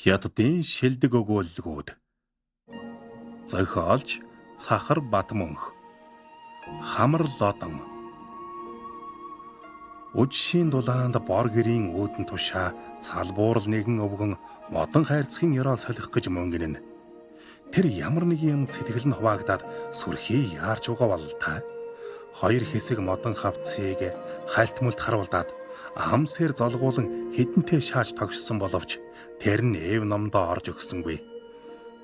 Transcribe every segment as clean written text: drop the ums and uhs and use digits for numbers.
Хятадын шилдэг өгүүлэлгүүд. Зохиолч Цахар Батмөнх. Хамар лодон. Үжшийн дулаанд бор гэрийн үүдэн тушаа цалбуурал нэгэн өвгөн модон хайрцгийн ёроол солих гэж мөнгөнө. Тэр ямар нэгэн юм сэтгэл нь хуваагдаад сүрхий яарч угаа бололтай. Хоёр хэсэг модон хавцыг хальт мүлт харуулдаад амсээр золгуулан хідэнтэй шааж тогшсон боловч тэр нь эв номдоо орж өгсөнгүй.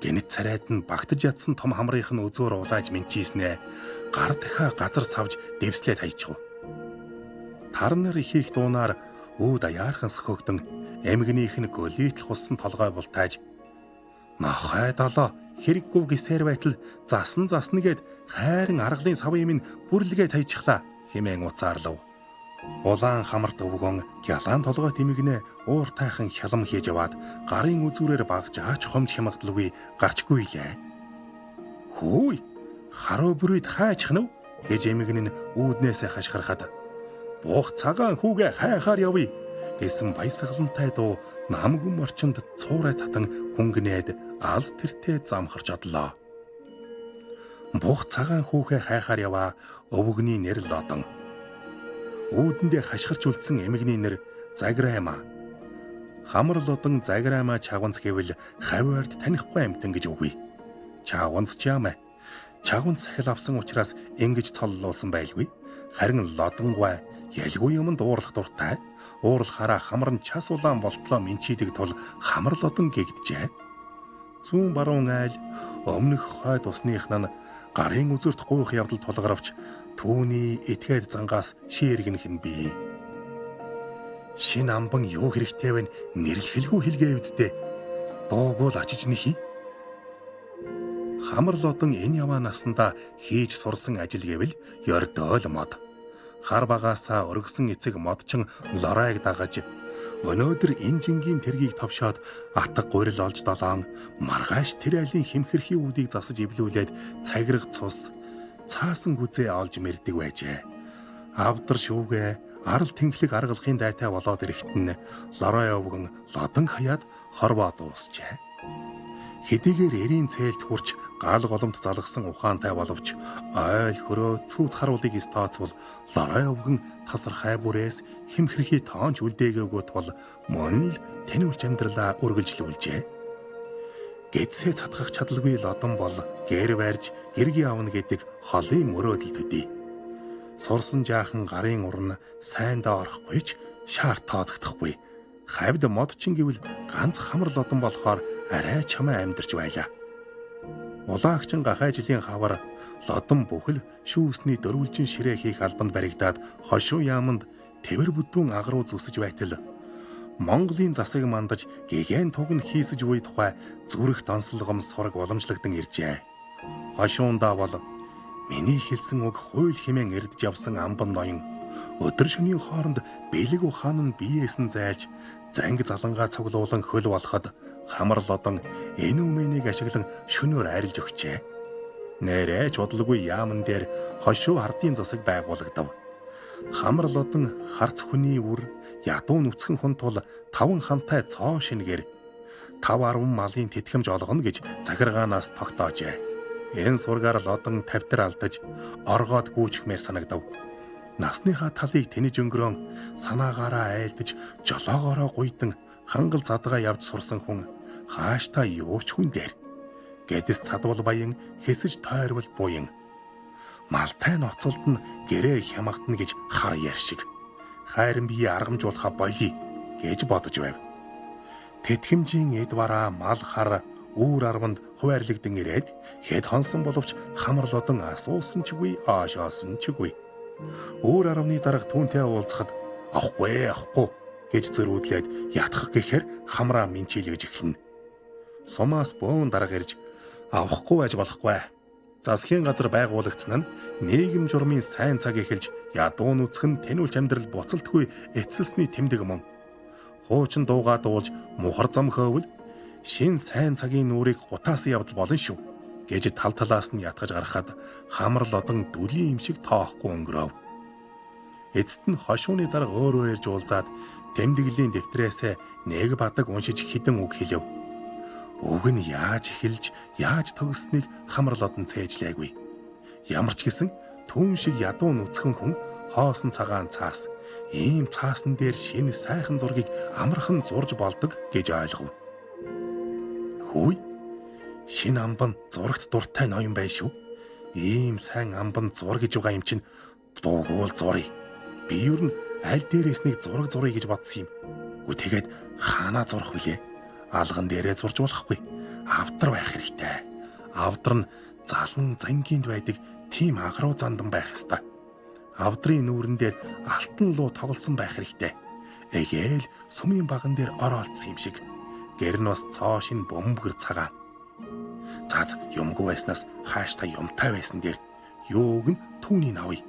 Гэнэт царайд нь багтаж ятсан том хамрынх нь үзүүр улааж мэнчийснээ гар дахиа газар савж дэвслээд хайчихв. Тарнар их их дуунаар үүд аяархан сөхөгдөн эмгэнийх нь гөлийтл хуссан толгой бултааж нохой долоо хэрэггүй гисээр байтал засан засна гэд хайран аргалын савын минь бүрлгээ таячихлаа хэмээн уцаарлав. Улаан хамарт өвгөн гялаан толгой тэмэгнээ уур тайхан хялам хийж яваад гарын үзүүрээр багж аач хомж хямгадалгүй гарчгүй лээ. Хөөй, харуу бүрийд хайчих нь гэж эмгэн нь үүднээсээ хашгирахад "Бух цагаан хүүгээ хайхаар явъя" гэсэн баясгалантай дуу намгүн орчинд цуурай татан хүнгнээд алс тэртээ замхарч одлоо. Бух цагаан хүүхээ хайхаар яваа өвгөний нэр лодон. Үүдэндээ хашгирч үлдсэн эмэгний нэр Заграйма. Хамар лодон Заграйма чагванц гэвэл хавь ойрд танихгүй амьтан гэж үгүй. Чагванц ч яамаа. Чагванц сахил авсан учраас ингэж цоллуулсан байлгүй. Харин лодонгой ялгүй юмд уурлах дуртай. Уурлахаараа хамар нь час улаан болтлоо минчийдэг тул хамар лодон гэгджээ. Зүүн баруун айл өмнөх хойд усных нь гарын үзүүрт гуйх явдал тулгарвч түүний этгээд зангаас шиэргэнэх нь бий. Шин амбан юу хэрэгтэй вэ нэрлэхэлгүй хэлгээ үсттэй. Дуугүй л очиж нэхий. Хамар лодон энэ яваа наснда хийж сурсан ажил гэвэл ёрдоол мод. Хар багаасаа өргөсөн эцэг модчин лоройг дагаж өнөөдөр энэ жингийн тэргийг товшоод атга гурил олж долоон маргааш тэр айлын хэмхэрхий үүдийг засаж эвлүүлээд цагираг цус цаасан гүзээ олж мэрдэг байжээ. Авдар шүүгээ арал тэнхлэг аргалахын дайтай болоод ирэхэд нь лорой өвгөн лодон хаяад хорвоо дуусчээ. Хэдийгээр эрийн цээлд хүрч гал голомт залгасан ухаантай боловч ойл хөрөө цүүц харуулыг эс тооцвол лорой өвгөн тасархай бүрээс хэмхэрхий тоонч үлдээгээгүй тул мөн л тэнүүлж амьдралаа үргэлжлүүлжээ. Гэдсээ цадгах чадалгүй лодон бол гэр барьж гэргий авна гэдэг холын мөрөөдөл төдий. Сурсан жаахан гарын уран сайндаа орохгүй ч шаар тооцогдохгүй. Хавьд модчин гэвэл ганц хамар лодон болохоор арай чамаа амьдарч байлаа. Улаагчин гахай жилийн хавар лодон бүхэл шүүсний дөрвөлжин ширээ хийх албанд баригдаад хошуу яаманд тэвэр бүдүүн агруу зүсэж байтал Монголын засаг мандаж гэгэн туг нь хийсэж буй тухай зүрх донсолгом сураг уламжлагдан иржээ. Хошуундаа бол миний хэлсэн үг хууль хэмээн эрдэж явсан амбан ноён өдөр шөнийн хооронд бэлэг ухаан нь биеэс нь зайлж занг залангаа цуглуулан хөл болоход хамар лодон энэ үмэнийг ашиглан шөнөөр арилж өгчээ. Нээрээ ч удалгүй яаман дээр хошуу хардын засаг байгуулагдав. Хамар лодон харц хүний үр ядуу нүцгэн хүн тул таван хамтай цоо шингээр 5 10 малын тэтгэмж олгоно гэж захиргаанаас тогтоожээ. Энэ сургаар лодон тавтар алдаж оргоод гүйчихмээр санагдав. Насныхаа талыг тэнэж өнгөрөөн санаагаараа айлдаж жолоогоороо гуйдан хангал задгаа явж сурсан хүн хааштай юу ч хүн дээр. Гэдэс цадвал баян хэсэж тойрвол буян. Малтай ноцолд нь гэрээ хямгадна гэж хар яар шиг. Хайран бие аргамжуулахаа болий гэж бодож байв. Тэтгэмжийн эд бараа мал хар үүр арванд хуваарлагдсан ирээд хэд хонсон боловч хамар лодон асуусан ч үгүй оошоосон ч үгүй. Үүр арвны дарга түүнтэй уулзахад авахгүй авахгүй гэж зөрүүдлээд ятгах гэхээр хамраа минчийлгэж эхэлнэ. Сумаас бөөн дарга ирж авахгүй байж болохгүй. Засгийн газар байгуулагдсан нь нийгэм журмын сайн цаг эхэлж ядуу нүцгэн тэнүүлж амьдрал буцалтгүй эцэлсний тэмдэг мөн. Хуучин дуугаа дуулж мухар зам хөөвэл Шин сайн цагийн нүрийг гутаасан явдал болно шүү гэж тал талаас нь ятгаж гаргахад Хамар Лодон дүлийн юм шиг тоохгүй өнгөрөв. Эцэст нь хошууны дарга өөрөө ирж уулзаад тэмдэглэлийн дэвтрээсээ нэг бадаг уншиж хідэн үг хэлв. Үг нь яаж эхэлж, яаж төгссөнийг Хамар Лодон цээжлээгүй. Ямар ч гэсэн түүн шиг ядуу нүцгэн хүн хоосон цагаан цаас ийм цаасан дээр шинэ сайхан зургийг амархан зурж болдог гэж ойлгов. Хүй, шинэ амбан зурагт дуртай ноён байх шүү. Ийм сайн амбан зур гэж байгаа юм чинь дуугуул зуръя. Би ер нь аль дээрээс нэг зураг зуръя гэж бодсон юм. Гү тэгээд хаанаа зурах вүлээ? Алган дээрээ зурж болохгүй. Авдар байх хэрэгтэй. Авдар нь залан зангинд байдаг тийм агруу зандан байх ёстой. Авдрын нүүрэн дээр алтан луу тоглосон байх хэрэгтэй. Эгээл сүмийн баган дээр ороолцсон юм шиг. Гэр нь бас цоо шин бөмбөгөр цагаан. Заз юмгүй байснаас хааштай юмтай байсан дээр юуг нь түүний навъя.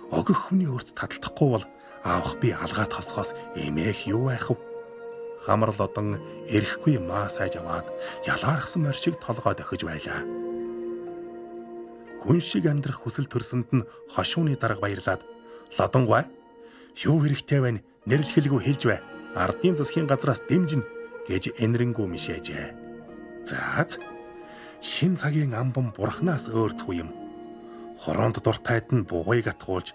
Огох хүний өрц таталтахгүй бол авах би алгаа тосгоос эмээх юу байх вэ? Хамар Лодон эрэхгүй маа сайж аваад ялаархсан морь шиг толгой дохиж байлаа. Хүн шиг амьдрах хүсэл төрсөнд нь хошууны дарга баярлаад Лодонгой юу хэрэгтэй вэ? Нэрлэхэлгүй хэлж бай. Ардын засгийн газраас дэмжинэ гэж энэрэнгүү мишээжээ. Зааз шин цагийн амбан бурхнаас өөрцгүй юм. Хороонд дуртайд нь бугуйг атгуулж,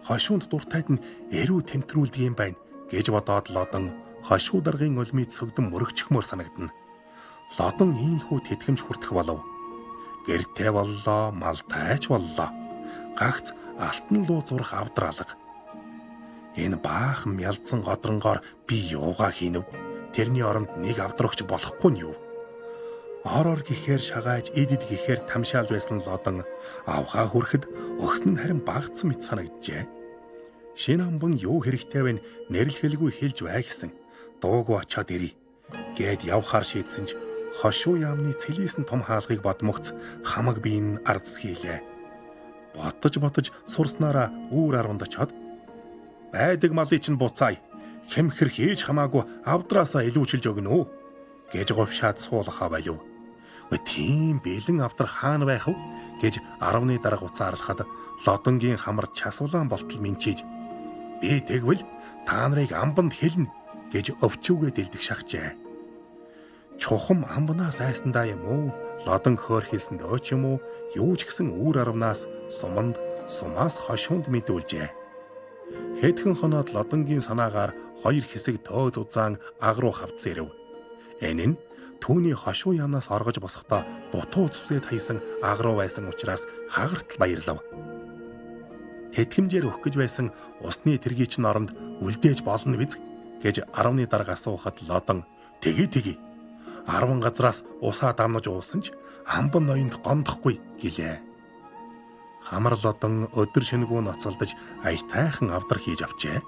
хошуунд дуртайд нь эрүү тэмтрүүлдэг юм байна гэж бодоод Лодон хошуу даргын улмыг сөгдөн мөрөгчхмөр санагдана. Лодон ийхүү тэтгэмж хүртэх болов. Гэртээ боллоо, малтайч боллоо. Гагц алтан луу зурх авдар алга. Энэ баахан мялдсан годронгоор би юугаа хийнв? Тэрний оронд нэг авдар өгч болохгүй нь юу? Орор гэхээр шагааж, эд эд гэхээр тамшаалж байсан Лодон авхаа хүрэхэд өгсөн нь харин багцсан мэт санагджээ. Шинэ амбан юу хэрэгтэй вэ нэрлэхэлгүй хэлж бай гэсэн. Дуугүй очиод ирье гэд явхаар шийдсэн ч хошуу яамны цэлийсэн том хаалгыг бодмогц хамаг бие нь ардс хийлээ. Бодож бодож сурснараа үүр арванд очиод байдаг малыг чинь буцаая. Хэмхэр хийж хамаагүй авдраасаа илүүчилж өгнө үү гэж говшаад суулгахаа болив. Тийм бэлэн авдар хаана байх вэ гэж 10-ны дарга уцаа арлахад Лодонгийн хамар час улаан болтол минчиж би тэгвэл та нарыг амбанд хэлнэ гэж өвчүүгээ дэлдэх шахжээ. Чухам амбнаас айсандаа юм уу? Лодон хөөрхилсэнд өөч юм уу? Юу ч гэсэн үүр арвнаас суманд, сумаас хошуунд мэдүүлжээ. Хэдхэн хоноод Лодонгийн санаагаар хоёр хэсэг төөз узаан агруу хавц ирэв. Энэ нь түүний хошуу яамнаас оргож босохдоо дутуу зүсээд хайсан агруу байсан учраас хагартал баярлав. Тэтгэмжээр өгөх гэж байсан усны тэргийг чинь оронд үлдээж болно биз гэж 10-ны дарга асуухад Лодон тэгье тэгье. 10 газраас усаа дамнаж уусан ч амбан ноёнд гомдохгүй гэлээ. Хамар Лодон өдөр шөнөгүй ноцолдож аятайхан авдар хийж авчээ.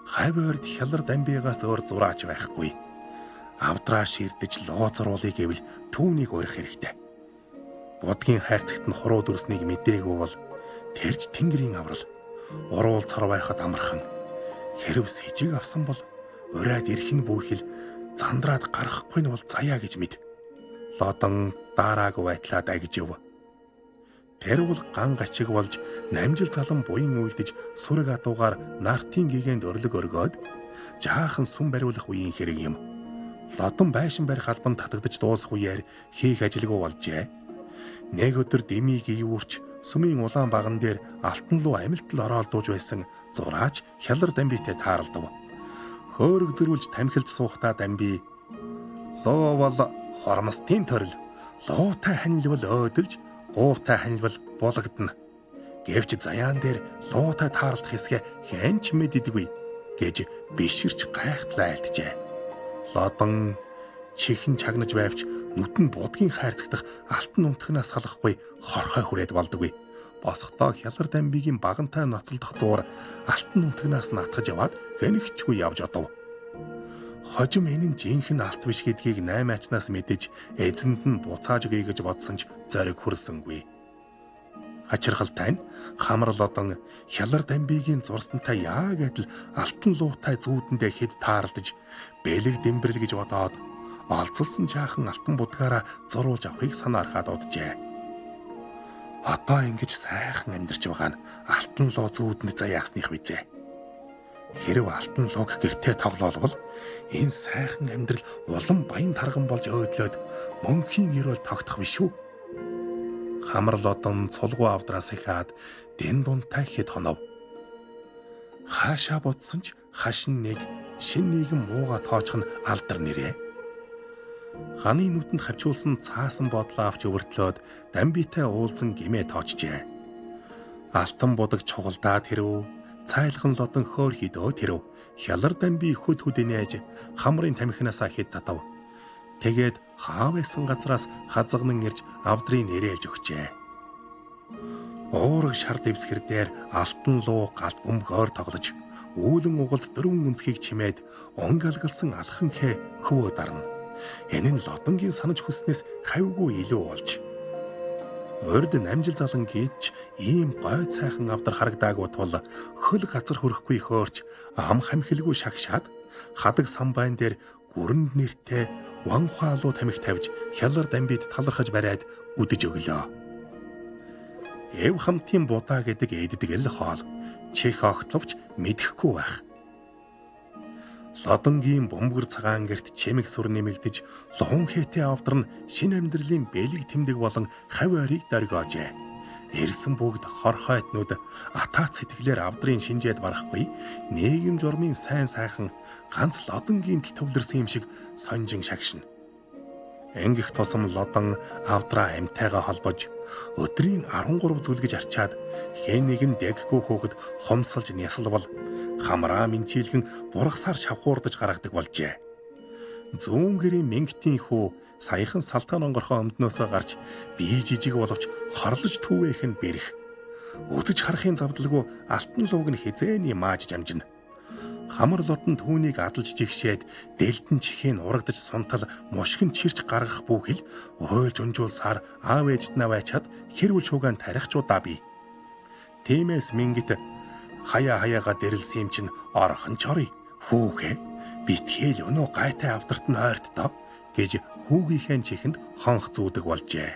Хавь ойрд хялар дамбигаас өөр зураач байхгүй. Авдраа ширдэж лооцруулъя гэвэл түүнийг урих хэрэгтэй. Будгийн хайрцагт нь хуруу дүрснийг мдээгүй бол тэрч тэнгэрийн аврал. Уруул цор байхад амархан. Хэрв сэжиг авсан бол урайд ирэх нь бүхэл зандраад гарахгүй нь бол заяа гэж мэд. Лодон дараагүй байтлаа дагжив. Тэр бол ган гачиг болж намжил залан буян үйлдэж сүрэг адуугаар нартын гэгэнд өрлөг өргөөд жаахан сүм бариулах үеийн хэрэг юм. Лодон байшин барих албанд татагдаж дуусах үеэр хийх ажилгүй болжээ. Нэг өдөр дэмий гийвүүрч сүмийн улаан баган дээр алтан луу амилтал ороолдуулж байсан зураач хялар дамбитэй тааралдав. Хөөрөг зөрүүлж тамхилж суухдаа дамби луу бол хормостын төрөл, луутай ханилвал өөдөлж, гууртай ханилвал булагдана. Гэвч заяан дээр луутай таарлах хэсгээ хэн ч мэддэггүй гэж биширч гайхтлаа айлджээ. Лодон чихэн чагнаж байвч нүд нь будгийн хайрцагдах алтан унтахнаас салахгүй хорхой хүрээд болдоггүй. Босохдоо хялар дамбигийн багантай ноцолдох зуур алтан унтагнаас нь атгаж яваад гэнэгчгүй явж одов. Хожим энэ нь жинхэнэ алт биш гэдгийг наймаачнаас мэдэж эзэнд нь буцааж өгье гэж бодсон ч зориг хүрсэнгүй. Хачирхалтай нь Хамар Лодон хялар дамбигийн зурсантай яг адил алтан луутай зүүдэндээ хэд таарлаж бэлэг дэмбэрл гэж бодоод олзолсон жаахан алтан будгаараа зуруулж авахыг санаархаад уджээ. Одоо ингэж сайхан амьдарч байгаа нь алтан луу зүүдэнд заяасных визээ. Хэрв алтан лууг гэртээ тоглоолвол энэ сайхан амьдрал улам баян тарган болж өөдлөөд мөнхийн эрүүл тогтох биш үү? Хамар лодон цулгуу авдраас ихаад дэн дунтай хэд хонов. Хаашаа бодсон ч хашин нэг шин нийгэм мууга тоочих нь алдар нэрээ. Ханы нүдэнд хавчуулсан цаасан бодлоо авч өвөртлөөд дамбитай уулзан гимээ тоочжээ. Алтан будаг чугалдаа тэрв, цайлган лодон хөөр хидөө тэрв. Хялар дамби хөд хөдөнээж хамрын тамхинаасаа хэд татав. Тэгээд хаа байсан газраас хазагнан ирж авдрын нэрээлж өгчээ. Уураг шар дэвсгэр дээр алтан луу галт бөмбөгөөр тоглож үүлэн угалд дөрвөн үнцгийг чимээд онг алгалсан алхан хэ хөвөө дарна. Энэ нь лодонгийн санаж хүснээс хавьгүй илүү болж. Урд намжил залан гэж ийм гой цайхан авдар харагдаагүй тул хөл газар хөрөхгүй хөөрч ам хамхилгүй шагшаад хадаг самбайн дээр гүрэнд нэртэй ванхаалуу тамхи тавьж хялар дамбид талархаж бариад үдэж өглөө. Эв хамтын будаа гэдэг эддэг л хоол чих огтловч мэдэхгүй байх. Лодонгийн бөмбөр цагаан герт чимэг сүр нэмэгдэж луун хээтэй авдар нь шинэ амьдралын бэлэг тэмдэг болон хав ойрыг дөргиожээ. Ирсэн бүгд хорхойтнууд атаат сэтгэлээр авдрын шинжээд барахгүй нийгэм журмын сайн сайхан ганц лодонгийн төл төвлөрсөн юм шиг сонжин шагшина. Ингэх тусам лодон авдраа амьтайгаа холбож өдрийн 13 зүлгэж арчаад хэн нэгэн дэггүй хөөхөд хомсолж нясалвал хамраа минчийлгэн бургасаар шавхуурдаж гаргадаг болжээ. Зүүн гэрийн Мингтийн хүү саяхан салтаан онгорхоо өмднөөсөө гарч бие жижиг боловч хорлож түүвэх нь бэрх. Үдэж харахын завдалгүй алтан лууг нь хизээний мааж жамжина. Хамар лотон түүнийг адалж жигшээд дэлдэн чихээ урагдаж сунтал мушгин чирч гаргах бүхэл уйлж унжуулсаар аав ээжд наваачаад хэрүүл шуугаан тарих ч удаа бий. Тиймээс Мингит хаяа хаяага дэрэлсэн юм чинь орхон ч орё. Хүүхээ битгээл өнөө гайтай авдарт нь ойртдоо гэж хүүгийнхээ чихэнд хонх зүүдэг болжээ.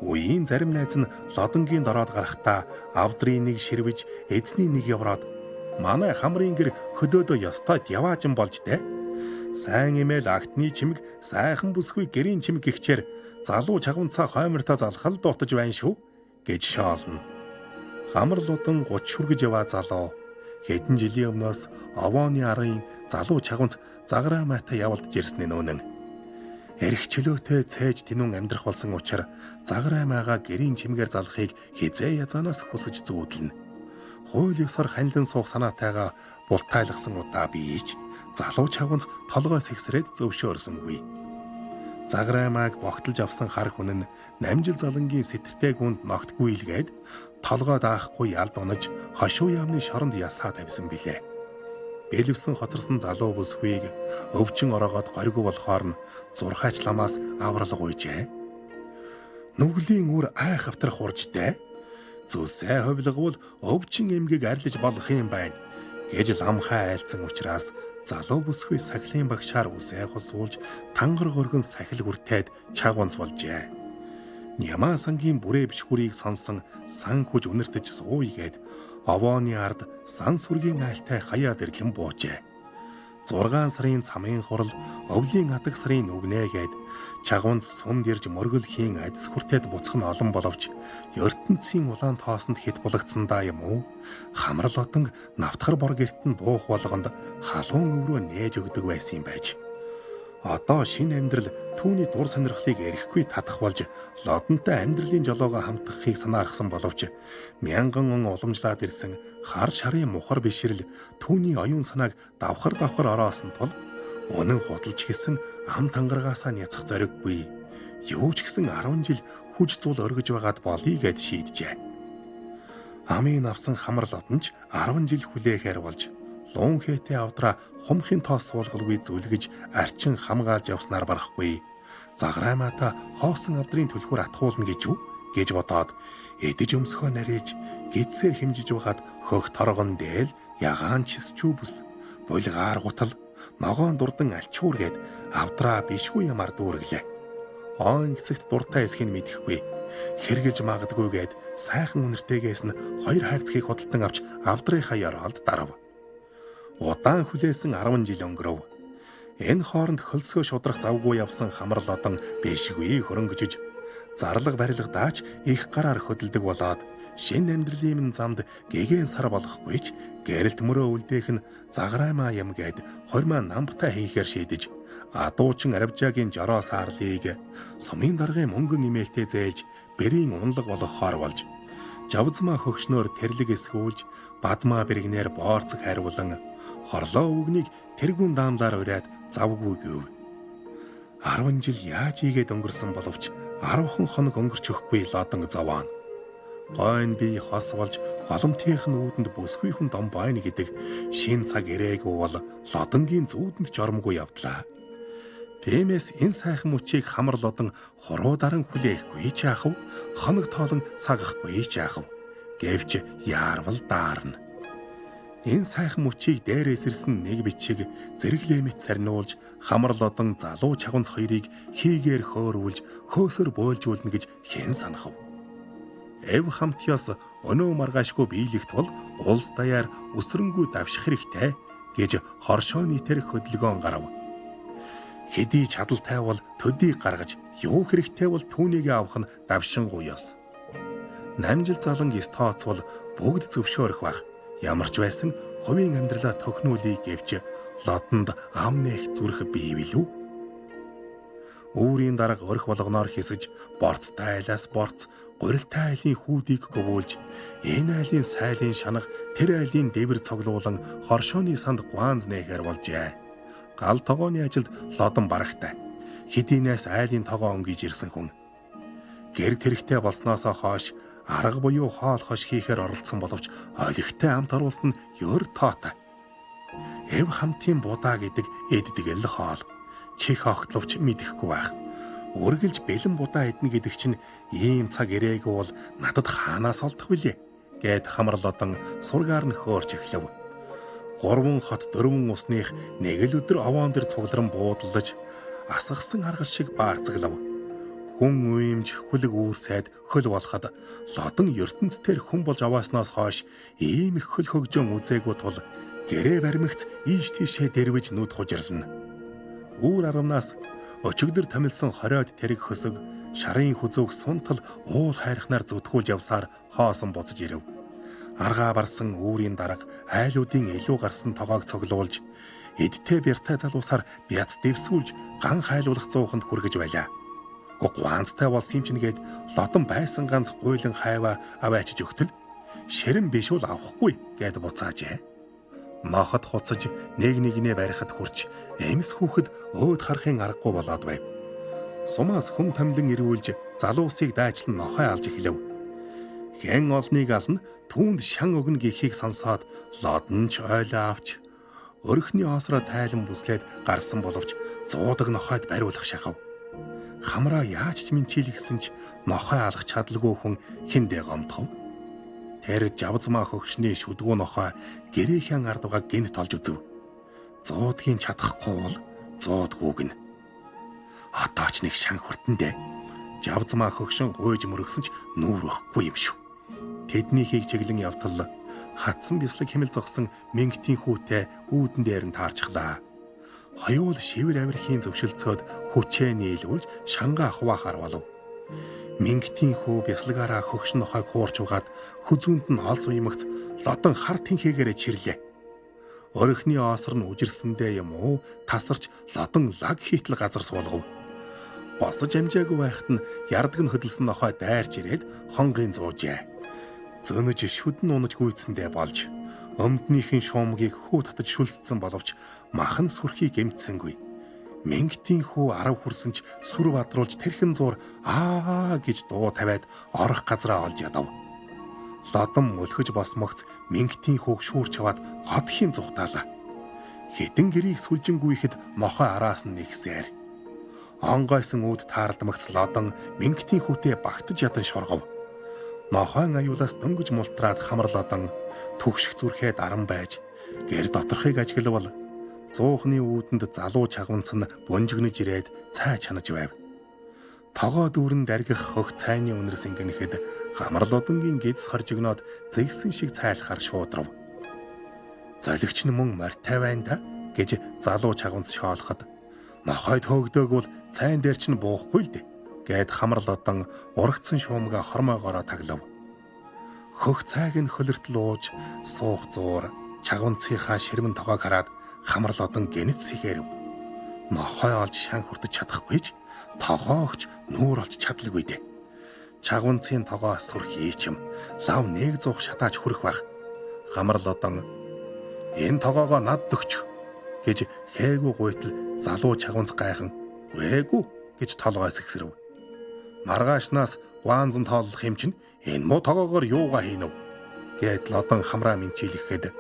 Үеийн зарим найз нь лодонгийн дороод гарахдаа авдрын нэг ширвэж эзний нэг явраад манай хамрын гэр хөдөөдөө ёстой яваажин болж дээ. Сайн имэл агтны чимэг сайхан бүсгүй гэрийн чимэг гихчээр залуу чагванцаа хоймортой залхал дутаж байна шүү гэж шоолно. Хамар лудан 30 шүргэж яваа залуу хэдэн жилийн өмнөөс овооны арын залуу чагванц заграа майтай явалдж ирсэн нь үнэн. Эрх чөлөөтэй цээж тэнүүн амьдрах болсон учраас заграа майгаа гэрийн чимгээр залхахыг хизээ язаанаас хүсэж зүүдлэнэ. Хууль ёсоор ханилан суух санаатайгаа бултайлгсан удаа бийж залуу чагванц толгой сэгсрээд зөвшөөрсөнгүй. Заграа майг богтолж авсан хар хүн нь намжил залангийн сэтэртэй гүнд ногтгүй илгээд толгой даахгүй ялд унаж хошуу яамны шоронд ясаа тавьсан билээ. Бэлэвсэн хоцорсон залуу бүсгүйг өвчин ороогоод гориг болохоор нь зурхаач ламаас аврал гуйжээ. Нүглийн үр айх автрах уржтай. Зүсээ хувилгавал өвчин эмгэг арилж болох юм байна гэж ламхай айлцсан учраас залуу бүсгүй сахилын багшаар үсээ хосуулж тангар гөргөн сахил хүртээд чагванц болжээ. Нямаа сангийн бүрээ бичгүүрийг сонсон сан хүж үнэртэж сууйгээд овооны ард сан сүргийн айлтай хаяад ирлэн буужээ. 6 сарын цамын хурал өвлийн адаг сарын нүгнэгээд чагванц сүмд ирж мөргөл хийн адис хүртээд буцах нь олон боловч ертөнцийн улаан тоосонд хит булагдсандаа юм уу хамрал отон навтгар бор герт нь буух болгонд халуун өврөө нээж өгдөг байсан юм байж. Одоо шинэ амьдрал түүний дур сонирхлыг эрэхгүй татах болж лодонтой амьдралын жолоогоо хамтгахыг санаархсан боловч мянган он уламжлаад ирсэн хар шарын мухар бишрэл түүний оюун санааг давхар давхар ороосон тул үнэн худалж гисэн ам тангаргаасаа няцах зориггүй. Юу ч гэсэн 10 жил хүч зул өргөж байгаад болъё гэд шийджээ. Амын авсан хамар лодон ч 10 жил хүлээхээр болж луун хээтэй авдраа хумхын тоос суулгалгүй зүлгэж арчин хамгаалж явснаар барахгүй. Заграамата хоосон авдрын түлхүүр атгуулна гэж үү гэж бодоод эдэж өмсгөө нарийж гидсээ хэмжиж байхад хөх торгон дээл ягаан чисчүү бүс булгаар гутал ногоон дурдан альчуур гээд авдраа бишгүй ямаар дүүргэлээ. Он хэсэгт дуртай эсхийг мэдэхгүй. Хэргэлж магадгүй гээд сайхан үнэртэйгээс нь 2 хайрцгийг худалдан авч авдрынхаа ёроолд дарав. Удаан хүлээсэн 10 жил өнгөрөв. Энэ хооронд хөлсгөө шудрах завгүй явсан хамар лодон бишгүй хөрөнгөжиж зарлага барилгадаач их гараар хөдөлдөг болоод шин амьдралын минь замд гэгээн сар болохгүй ч гэрэлт мөрөө үлдээх нь заграймаа юм гээд хормоо намбтай хийхээр шийдэж адуучин аравжаагийн жороо саарлыг сумын даргын мөнгөн имээлтэй зээлж бэрийн унлаг болгохоор болж жавзмаа хөгшнөөр тэрлэг эсгүүлж бадмаа бэргнээр боорцог хариулан хорлоо үгнийг тэргүүн даамлаар уриад завгүй гэв. 10 жил яаж ийгээд өнгөрсөн боловч 10 хоног өнгөрч өгөхгүй лодон зовоон. Гойн би хос болж голомтынх нь үүдэнд бүсгүй хүн дом байна гэдэг шин цаг ирээгүй бол лодонгийн зүүдэнд жормгүй явдлаа. Тиймээс энэ сайхан мөчийг хамар лодон хуруударан хүлээхгүй ч яах вэ? Хоног тоолон сагахгүй ч яах вэ? Гэвч яарвал даарна. Энэ сайхан мөчийг дээрээс ирсэн нэг бичиг зэрэглээ мэт сарниулж хамар лодон залуу чагунц хоёрыг хийгээр хөөрүүлж хөөсөр бойлжуулна гэж хэн санах вэ? Эв хамт ёс өнөө маргаашгүй биелэх тул улс даяар өсрөнгүү давших хэрэгтэй гэж хоршооны тэр хөдөлгөөн гарав. Хэдий чадалтай бол төдий гаргаж юу хэрэгтэй бол түүнийг авах нь давшингуй ёс. Намжил залан эс тооцвол бүгд зөвшөөрөх байх. Ямар ч байсан хувийн амьдралаа тохинулъя гэвч лодонд ам нээх зүрх бий билүү? Үүрийн дарга өрх болгоноор хэсэж борцтой айлаас борц, гурилтай айлын хүүдийг говуулж, энэ айлын сайлын шанах, тэр айлын дэвэр цоглуулан хоршооны санд гуанз нээхээр болжээ. Гал тогооны ажилд лодон барагтай. Хэдийнээс айлын тогоо өнгөж ирсэн хүн. Гэр тэрэгтэй болсноосоо хойш арга буюу хоол хош хийхээр оролцсон боловч олигтой амт оруулсан нь ер тоотой. Эв хамтын будаа гэдэг эддэг л хоол. Чих огтловч мэдэхгүй байх. Үргэлж бэлэн будаа эднэ гэдэг чинь ийм цаг ирээгүй бол надад хаанаас олдох вүлээ гэд хамар лодон сургаар нь хөөрч эхлэв. 3 хот 4 усных нэг л өдөр овоон дээр цугларан буудаллаж асгасан аргал шиг баарцаглав. Хүн уймж хүлэг үүрсээд хөл болоход лодон ертөнцийн хүн болж авааснаас хойш ийм их хөл хөгжөөн үзээгүй тул гэрээ баримгц ийш тийшээ дэрвэж нүд хужирлна. Үүр арамнаас өчигдөр томилсон 20-од тэрэг хөсөг шарын хүзүүг сунтал уул хайрхнаар зүтгүүлж явсаар хоосон буцаж ирэв. Аргаа барсан үүрийн дарга айлуудын илүү гарсан тогоог цоглуулж эдтэй бяртай залуусаар бяц дэвсүүлж ган хайлуулах зууханд хүргэж байлаа. Гуанцтай болсон юм чинь гээд лодон байсан ганц гуйлан хайваа аваачиж өгтөл ширэн биш бол авахгүй гэд буцаажээ. Ноход хуцаж нэг нэгнээ барихад хүрч эмс хүүхэд өөд харахын аргагүй болоод байв. Сумаас хүм томлон ирүүлж залуусыг дайчлан нохой алж эхлэв. Хэн олныг ална түүнд шан өгнө гэхийг сонсоод лодон ч ойлоо авч өрхний оосроо тайлан бүслээд гарсан боловч зуудаг нохойд бариулах шахав. Хамраа яаж ч минчийлгсэн ч нохой алах чадалгүй хүн хиндэ гомдохов. Тэр жавзмаа хөгшний шүдгүү нохой гэрээхэн ард угааг гинт олж үзв. Зуудгийн чадахгүй бол зуудгүй гинэ. Одоо ч нэг шан хүртэндээ. Жавзмаа хөгшин гуйж мөрөгсөн ч нүүр өгөхгүй юм шүү. Тэднийхийг чиглэн явтал хатсан бяцлаг хэмэл зогсон Мингтийн хүүтэй үүдэн дээр нь таарчглаа. Хоёул шивэр авирхийн зөвшөлдсөд хүчээ нийлүүлж шангаа хуваахаар болов. Мингтийн хүү бяслагаараа хөгшин нохойг хуурч угаад хүзүүнд нь олз уймагц лодон хар тэнхээгээр чирлээ. Өрхний оосор нь үжирсэндээ юм уу тасарч лодон лаг хийтэл газар суулгав. Босож амжаагүй байхад нь ярдаг нь хөдөлсөн нохой дайрч ирээд хонгийн зуужээ. Зөнөж шүдэн унаж гүйцэндээ болж өмднийхэн шуумгийг хүү татаж шүлсцэн боловч махан сүрхий гэмтсэнгүй. Мингтийн хүү 10 хүрсэн ч сүр бадруулж тэрхэн зуур аа гэж дуу тавиад орох газраа олж ядав. Лодон мөлхөж босмогц Мингтийн хүүг шүүрч аваад годхийн зүхтаалаа. Хитэн гэрийг сүлжингүйхэд нохой араас нь нэгсээр. Онгойсон үүд таардмагц лодон Мингтийн хүүтэй багтаж ядан шоргов. Нохойн аюулаас дөнгөж мултраад хамар лодон түгших зүрхээ даран байж гэр доторхыг ажиглавал Зуухны үүдэнд залуу чагванц нь бунжигнэж ирээд цай чанаж байв. Тогоо дүүрэн даргих хөх цайны үнэрс ингэнэхэд хамар лодонгийн гидс хоржигноод зэгсэн шиг цайлахаар шуудрав. Золигч нь мөн морьтой байна да гэж залуу чагванц шоолоход нохойд хөөгдөөг бол цайн дээр чинь буухгүй л дээ гэд хамар лодон урагцсан шуумгаа хормойгоороо таглав. Хөх цайг нь хөлөртөл ууж суух зуур чагванцынхаа ширмэн тогоог хараад хамар лодон гэнэт сэхээрв. Нохой олж шан хүртэж чадахгүй ч тогоо өгч нүүр олж чадалгүй дээ. Чагванцын тогоо сүрхий чим лав нэг зуух шатааж хүрэх байх. Хамар лодон энэ тогоогоо над өгч гэж хээгүй гуйтал залуу чагванц гайхан "Үгүй" гэж толгой сэгсрэв. Маргаашнаас гуанзан тооллох юм чинь энэ муу тогоогоор юугаа хийнв гэд лодон хамраа минчийлэхэд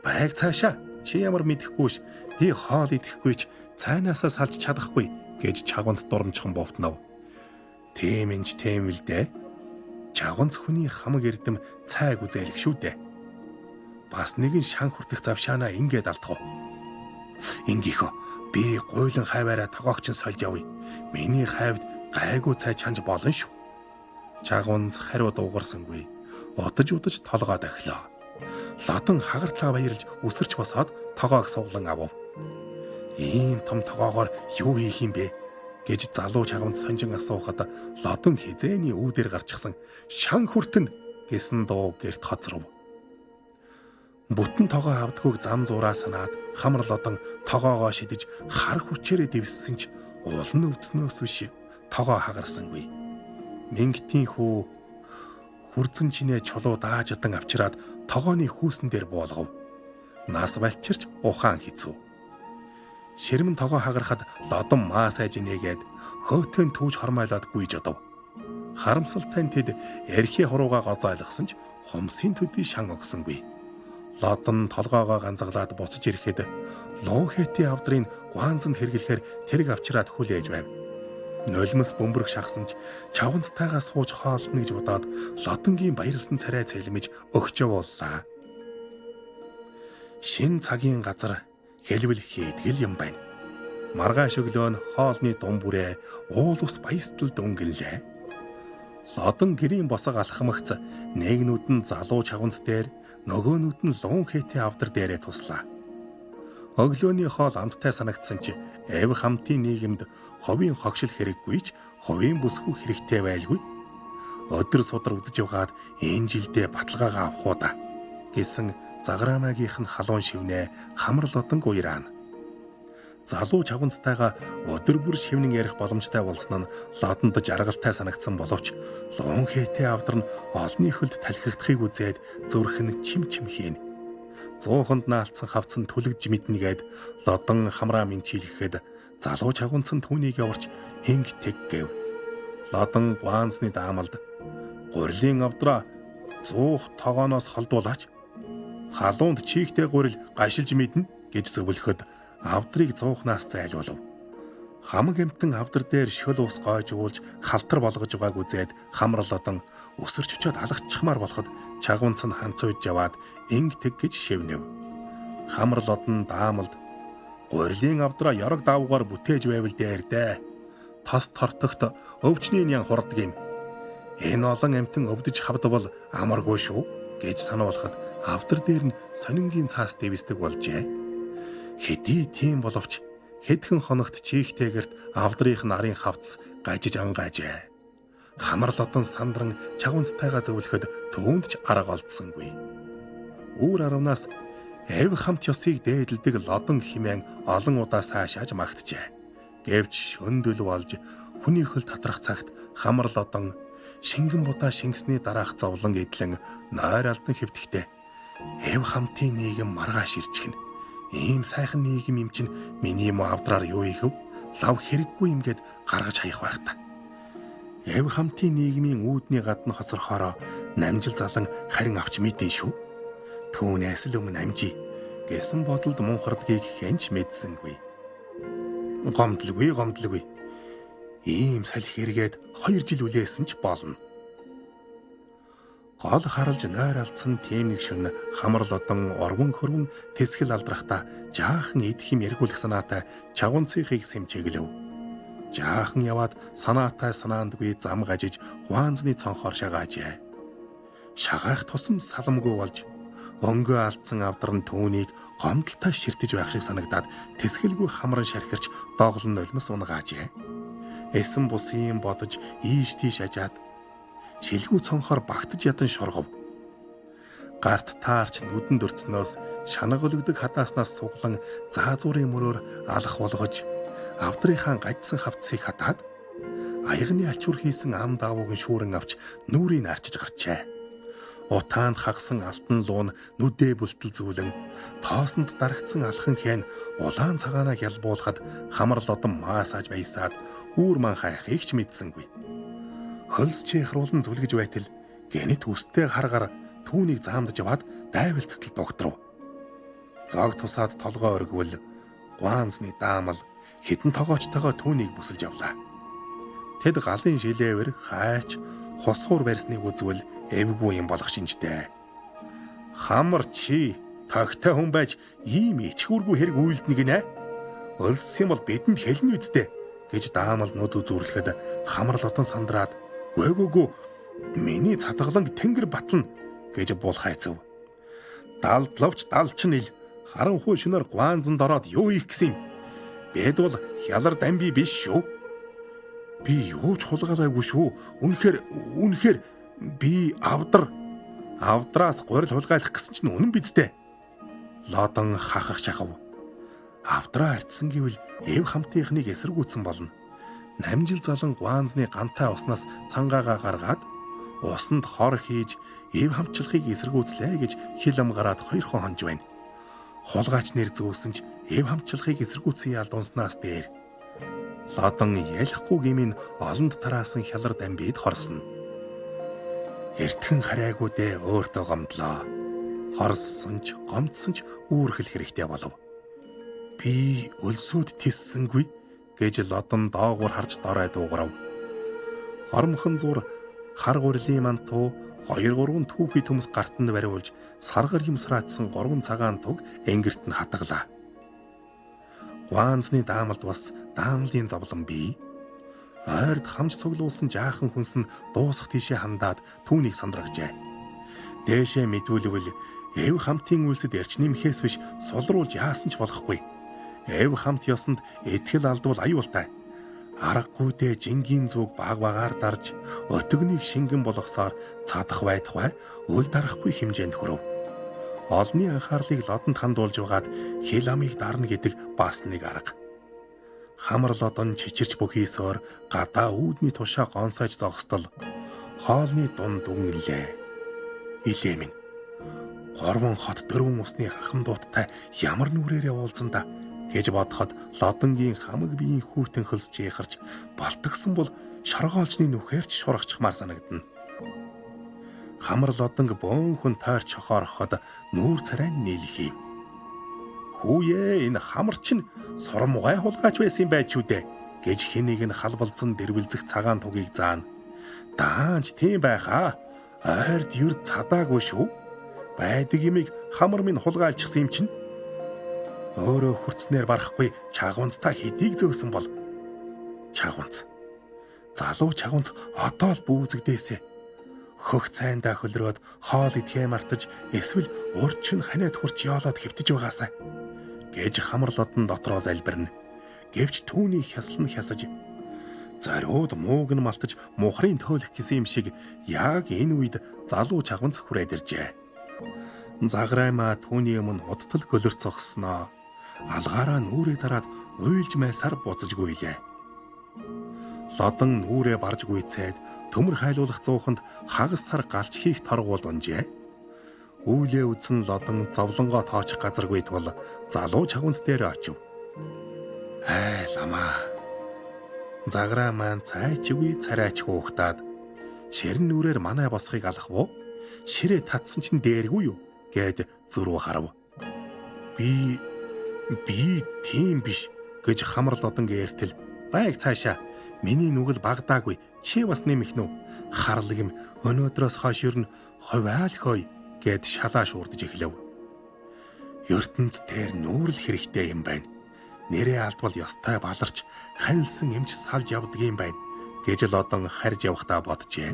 байг цаашаа чи ямар мэдэхгүйш би хоол идэхгүй ч цайнаасаа салж чадахгүй гэж чагванц дурамчхан бовтнов. Тийм энж тийм л дээ. Чагванц хүний хамаг эрдэм цайг үзээлэх шүү дээ. Бас нэгэн шан хүртэх завшаанаа ингээд алдах уу. Ингийнхөө би гуйлан хайваараа тогоогч нь сольж явъя. Миний хайвд гайгүй цай чанж болно шүү. Чагванц хариу дуугарсангүй. Удаж удаж толгой дахлаа. Лодон хагартлаа баярлж үсэрч босоод тогоог суглан авав. Ийм том тогоогоор юу хийх юм бэ гэж залуу чагванц сонжин асуухад лодон хизээний үүдээр гарчихсан шан хүртэн гэсэн дуу гэрт хоцров. Бүтэн тогоо авдгүйг зам зураа санаад хамар лодон тогоогоо шидэж хар хүчээрээ дэвссэн ч уулын өвдснөөс биш тогоо хагарсангүй. Мингтийн хүү хүрзэн чинээ чулуу даажадан авчираад тогооны хүүсэн дээр буулгав. Нас балчирч ухаан хэцүү. Ширмэн тогоо хагарахад лодон маа сайж инээгээд хөөтөн түүж хормойлоод гүйж одов. Харамсалтай нь тэд эрхий хурууга гоцойлгосон ч хумсын төдий шан өгсөнгүй. Лодон толгоогоо ганзаглаад буцаж ирэхэд луу хэтийн авдрын гуанзанд хэрэглэхээр тэрэг авчираад хүлээж байв. Нулимс бөмбөрг шахсан ч чавганцтайгаа сууж хоолно гэж бодоод лодонгийн баярлсан царай цэлмэж өгч явууллаа. Шин цагийн газар хэлбэл хийдгэл юм байна. Маргааш өглөө нь хоолны дун бүрээ уул ус баястал дүнгэнлээ. Лодон гэрийн босго алхамагц нэг нүд нь залуу чавганц дээр нөгөө нүд нь луун хэтийн авдар дээрээ туслаа. Өглөөний хоол амттай санагдсан чи эв хамтын нийгэмд ховын хогшил хэрэггүй ч ховын бүсгүй хэрэгтэй байлгүй. Өдөр судар үзэж явгаад энэ жилдээ баталгаагаа авах уу да гэсэн заграамаагийнх нь халуун шивнээ хамар лодонг уяраана. Залуу чавганцтайгаа өдөр бүр шивнэн ярих боломжтой болсон нь лодонд жаргалтай санагдсан боловч луун хээтэй авдар нь олны хөлд талхигдахыг үзээд зүрх нь чим чим хийн. Зууханд наалцсан хавцсан түлэгдж мэднэгээд лодон хамраа минчийлэхэд залуу чавганц нь түүнийг яварч инг тэг гэв. Лодон гуанзны даамалд гурилын авдраа зуух тогооноос холдуулаач. Халуунд чийгтэй гурил гашилж мэднэ гэж зөвлөхөд авдрыг зуухнаас зайлуулав. Хамаг эмтэн авдар дээр шөл ус гойжуулж халтар болгож байгааг үзээд хамар лодон өсөрч очиод алгаччмаар болоход чагванц нь ханцуйж яваад инг тэг гэж шивнэв. Хамар лодон даамалд гурилын авдраа ёрог давуугаар бүтээж байвал дээр дээ. Тос тортогт өвчний нян хурддаг юм. Энэ олон амтан өвдөж хавдвал амаргүй шүү гэж сануулхад авдар дээр нь сонингийн цаас дэвсдэг болжээ. Хэдий тийм боловч хэдхэн хоногт чийгтэйгэрт авдрынх нь арын хавц гажиж ангаажээ. Хамар лодон сандран чавганцтайгаа зөвлөхөд түүнд ч арга олдсонгүй. Үүр аравнаас эв хамт ёсыг дээдэлдэг лодон химэн олон удаа сайшааж магтжээ. Гэвч шөндөл болж хүний хөл татрах цагт хамар лодон шингэн будаа шингэсний дараах зовлон эдлэн нойр алдан хэвтэхдээ эв хамтын нийгэм маргааш ирчихнэ. Ийм сайхан нийгэм юм чинь миний муу авдраар юу хийх вэ? Лав хэрэггүй юм гэд гаргаж хаях байх та. Эв хамтын нийгмийн үүдний гадна хоцорхоороо намжил залан харин авч мэдэн шүү. Түүнээс л өмнө амжий гэсэн бодолд мунхардгийг хэн ч мэдсэнгүй. Гомдлгүй гомдлгүй. Ийм салхи эргээд 2 жил үлээсэн ч болно. Гол харалж нойр алдсан тийм нэг шөнө Хамар Лодон орвон хөрвөн тэсгэл алдрахта жаахан идэх юм эргүүлэх санаатай Чагванцынхыг сэмчэглэв. Жаахан яваад санаатай санаандгүй зам гажиж гуанзны цонхоор шагаажээ. Шагаах тусам саламгүй болж өнгөө алдсан авдар нь түүнийг гомдолтой ширтэж байх шиг санагдаад тэсгэлгүй хамран шархирч доголн нулимс унгаажээ. Эсэн бусын бодож ийш тийш ажаад шилгүү цонхоор багтаж ядан шургав. Гарт таарч нүдэнд өртснөөс шанаг өлгдөг хадааснаас суглан заазуурын мөрөөр алах болгож авдрынхаа гажсан хавцыг хатаад аягны альчуур хийсэн ам даавууг нь шүүрэн авч нүрийг арчиж гарчээ. Утаанд хагсан алтан луун нүдээ бүлтэл зүүлэн тоосонд дарагдсан алхан хэн улаан цагаанаа хялбуулахад Хамар Лодон маасааж баясаад үүр ман хайхыг ч мэдсэнгүй. Хөлс чийхруулан зүлгэж байтал гэнэт үстэй харгаар түүнийг заамдаж яваад дайвалцтал догтров. Зог тусаад толгой өргөвөл гуанзны даамал хитэн тогоочтойгоо түүнийг бүсэлж явлаа. Тэд галын шилээвэр хайч хусуур барьсныг үзвэл эвгүй юм болох шинжтэй. Хамар чи тогтой хүн байж ийм ичгүүргүй хэрэг үйлдэнэ гинэ. Өлссөн бол бидэнд хэлнэ үсттэй гэж даамал нүд үзүүрлэхэд Хамар Лодон сандраад "Гүйгүйгүй миний цадгаланг тэнгэр батлна" гэж булхайцав. Далдлавч далчин ил харанхуй шөнөөр гуанзанд ороод юу хийх гэсэн юм? Бид бол хялар дамби биш шүү. Би юу ч хулгайлаагүй шүү. Үнэхээр би авдраас гурил хулгайлах гэсэн чинь үнэн биз дээ. Лодон хахах шахав. Авдраа арчсан гэвэл эв хамтынхныг эсэргүүцсэн болно. Намжил залан гуанзны гантай уснаас цангаагаа гаргаад усанд хор хийж эв хамчлахыг эсэргүүцлээ гэж хил ам гараад хоёрхон хонж байна. Хулгайч нэр зүүсэн ч эв хамчлахыг эсэргүүцсэн яалд унснаас дээр. Лодон ялахгүй гэмийн олонд тараасан хялар дамбид хорсон. Эртхэн харайгуудээ өөртөө гомдлоо. Хорсон ч гомдсон ч үүрхэл хэрэгтэй болов. Би өлсөөд тэссэнгүй гэж Лодон доогуур харж дорой дуугарав. Хормхон зур хар гурилын мантуу 2 3 түүхий төмс гартанд бариулж саргар юм сраацсан 3 цагаан туг энгэрт нь хатгалаа. Гуанзны даамалд бас даамлын зовлон бий. Ойрд хамж цуглуулсан жаахан хүнс нь дуусах тийшээ хандаад түүнийг сандрагжээ. Дээшээ мэдүүлвэл эв хамтын үйлсэд эрч нэмхээс биш сулруулж яасан ч болохгүй. Эв хамт ёсонд итгэл алдвал аюултай. Аргагүйдээ жингийн зүг баг багаар дарж өтөгнийг шингэн болгосоор цадах байтугай үл дарахгүй хэмжээнд хүрв. Олны анхаарлыг Лодонд хандуулж байгаад хил амыг дарна гэдэг бас нэг арга. Хамар Лодон чичирч бүхийсөөр гадаа үүдний тушаа гонсойж зогсдол хоолны дунд дүнгэлээ. Илээ минь. 3 хот 4 усны хахам дууттай ямар нүрээрээ уулзан да гэж бодоход Лодонгийн хамаг биеийн хүүтэн хөлс чийхарч балтгсан бол шоргоолжны нүхээр ч шургачмаар санагдана. Хамар Лодонг бөөнхөн тойрч хохоороход нүүр царай нийлхийв. Хүүе энэ хамар чинь сурмугай хулгайч байсан юм байж шүү дээ гэж хэнийг нь халбалзан дэрвэлзэх цагаан тугийг заана. Даанч тийм байхаа. Ойрд юр цадаагүй шүү. Байдаг юмыг хамар минь хулгайлчихсан юм чинь. Өөрөө хүртснээр барахгүй чагванцтай хэдийг зөөсөн бол чагванц. Залуу чагванц одоо л бүүзэгдээсэ. Хөх цайндаа хөлрөөд хоол идэхээ мартаж эсвэл урд чинь ханиад хурч ёолоод хэвтэж байгаасай гэж хамар Лодон дотроо залбирна. Гэвч түүний хясал нь хясаж зориуд мууг нь малтаж мухрын төөлөх гэсэн юм шиг яг энэ үед залуу чагванц хүрээд иржээ. Заграймаа түүний өмнө удтал гөлөрч зогссноо. Алгаараа нүрээ дараад уйлж майсаар буцаж гүйлээ. Лодон нүрээ барж гүйцээд төмөр хайлуулах зууханд хагас сар галч хийх торгуул унжээ. Үүлээ үзсэн Лодон зовлонгоо тоочих газаргүй тул залуу чагванц дээр очив. Ай ламаа. Заграа маань цайчгүй царайч хөөхтаад ширэн нүрээр манай босхийг алах уу? Ширээ татсан чинь дээргүй юу? Гэд зөрүү харав. Би тийм биш гэж хамар Лодон гээртэл байг цаашаа миний нүгэл багадаагүй чи бас нэмэх нү харлаг юм өнөөдрөөс хойш ер нь хуваал хой гэд шалаа шуурдаж эхлэв. Ертөнц дээр нүүрэл хэрэгтэй юм байна. Нэрээ алдвал ёстой баларч ханилсан эмч салж явдгийм байна гэж Лодон харж явахдаа боджээ.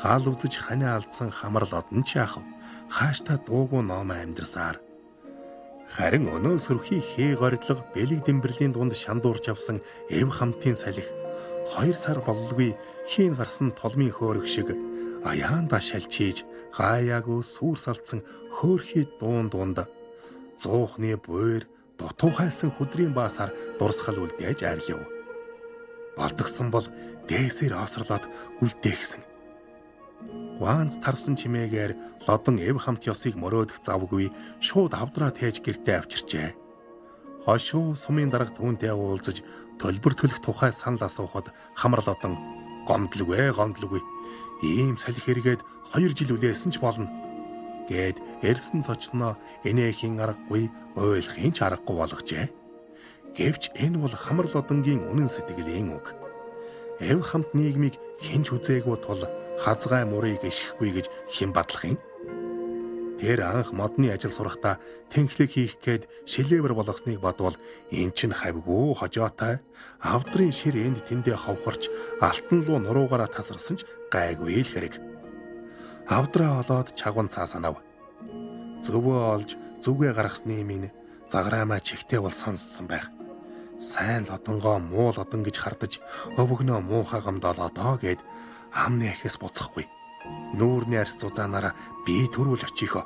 Хаал үзэж ханиа алдсан хамар Лодон ч яах вэ? Хааштай дуугүй номоо амьдрсаар. Харин өнөө сөрхий хээ горилго бэлэг дэмбэрлийн дунд шандуурч авсан эв хамтын салхи 2 сар бололгүй хийн гарсан толмын хөөрөх шиг аяанда шалчиж гаяагүй сүр салцсан хөөрхий дуун дунд зуухны буйр дутуу хайлсан хүдрийн баасаар дурсгал үлдээж арилв. Болдогсон бол дээсээр осрлоод үлдээгсэн. Гуанц тарсан чимээгээр Лодон эв хамт ёсыг мөрөөдөх завгүй шууд авдраа тээж гэртээ авчирчээ. Хошуу сумын дарга түүнтэй уулзаж төлбөр төлөх тухай санал асуухад хамар Лодон гомдлгүй гомдлгүй ийм салхи хэрэгээд 2 жил үлээсэн ч болно гэд эрсэн цочноо энэхийн аргагүй ойлохын ч аргагүй болгожээ. Гэвч энэ бол хамар Лодонгийн үнэн сэтгэлийн үг. Эв хамт нийгмийг хэн ч үзээгүй тул хазгай мурыг ишгэхгүй гэж хэн батлах юм? Тэр анх модны ажил сурахдаа тэнхлэг хийх гээд шилээвэр болгосныг бодвол эн чинь хавьгүй хожоотой авдрын шир энд тэндээ ховхорч алтан луу нуруугаараа тасарсан ч гайгүй л хэрэг. Авдраа олоод чагван цаа санав. Зөвөө олж зүгээ гаргасны минь заграамаа чихтэй бол сонссон байх. Сайн лодонгоо муу лодон гэж хардаж өвгнөө муухай гомдолоо гэд ам нээхээс буцахгүй. Нүүрний арьс зузаанаараа би төрүүлж очихоо.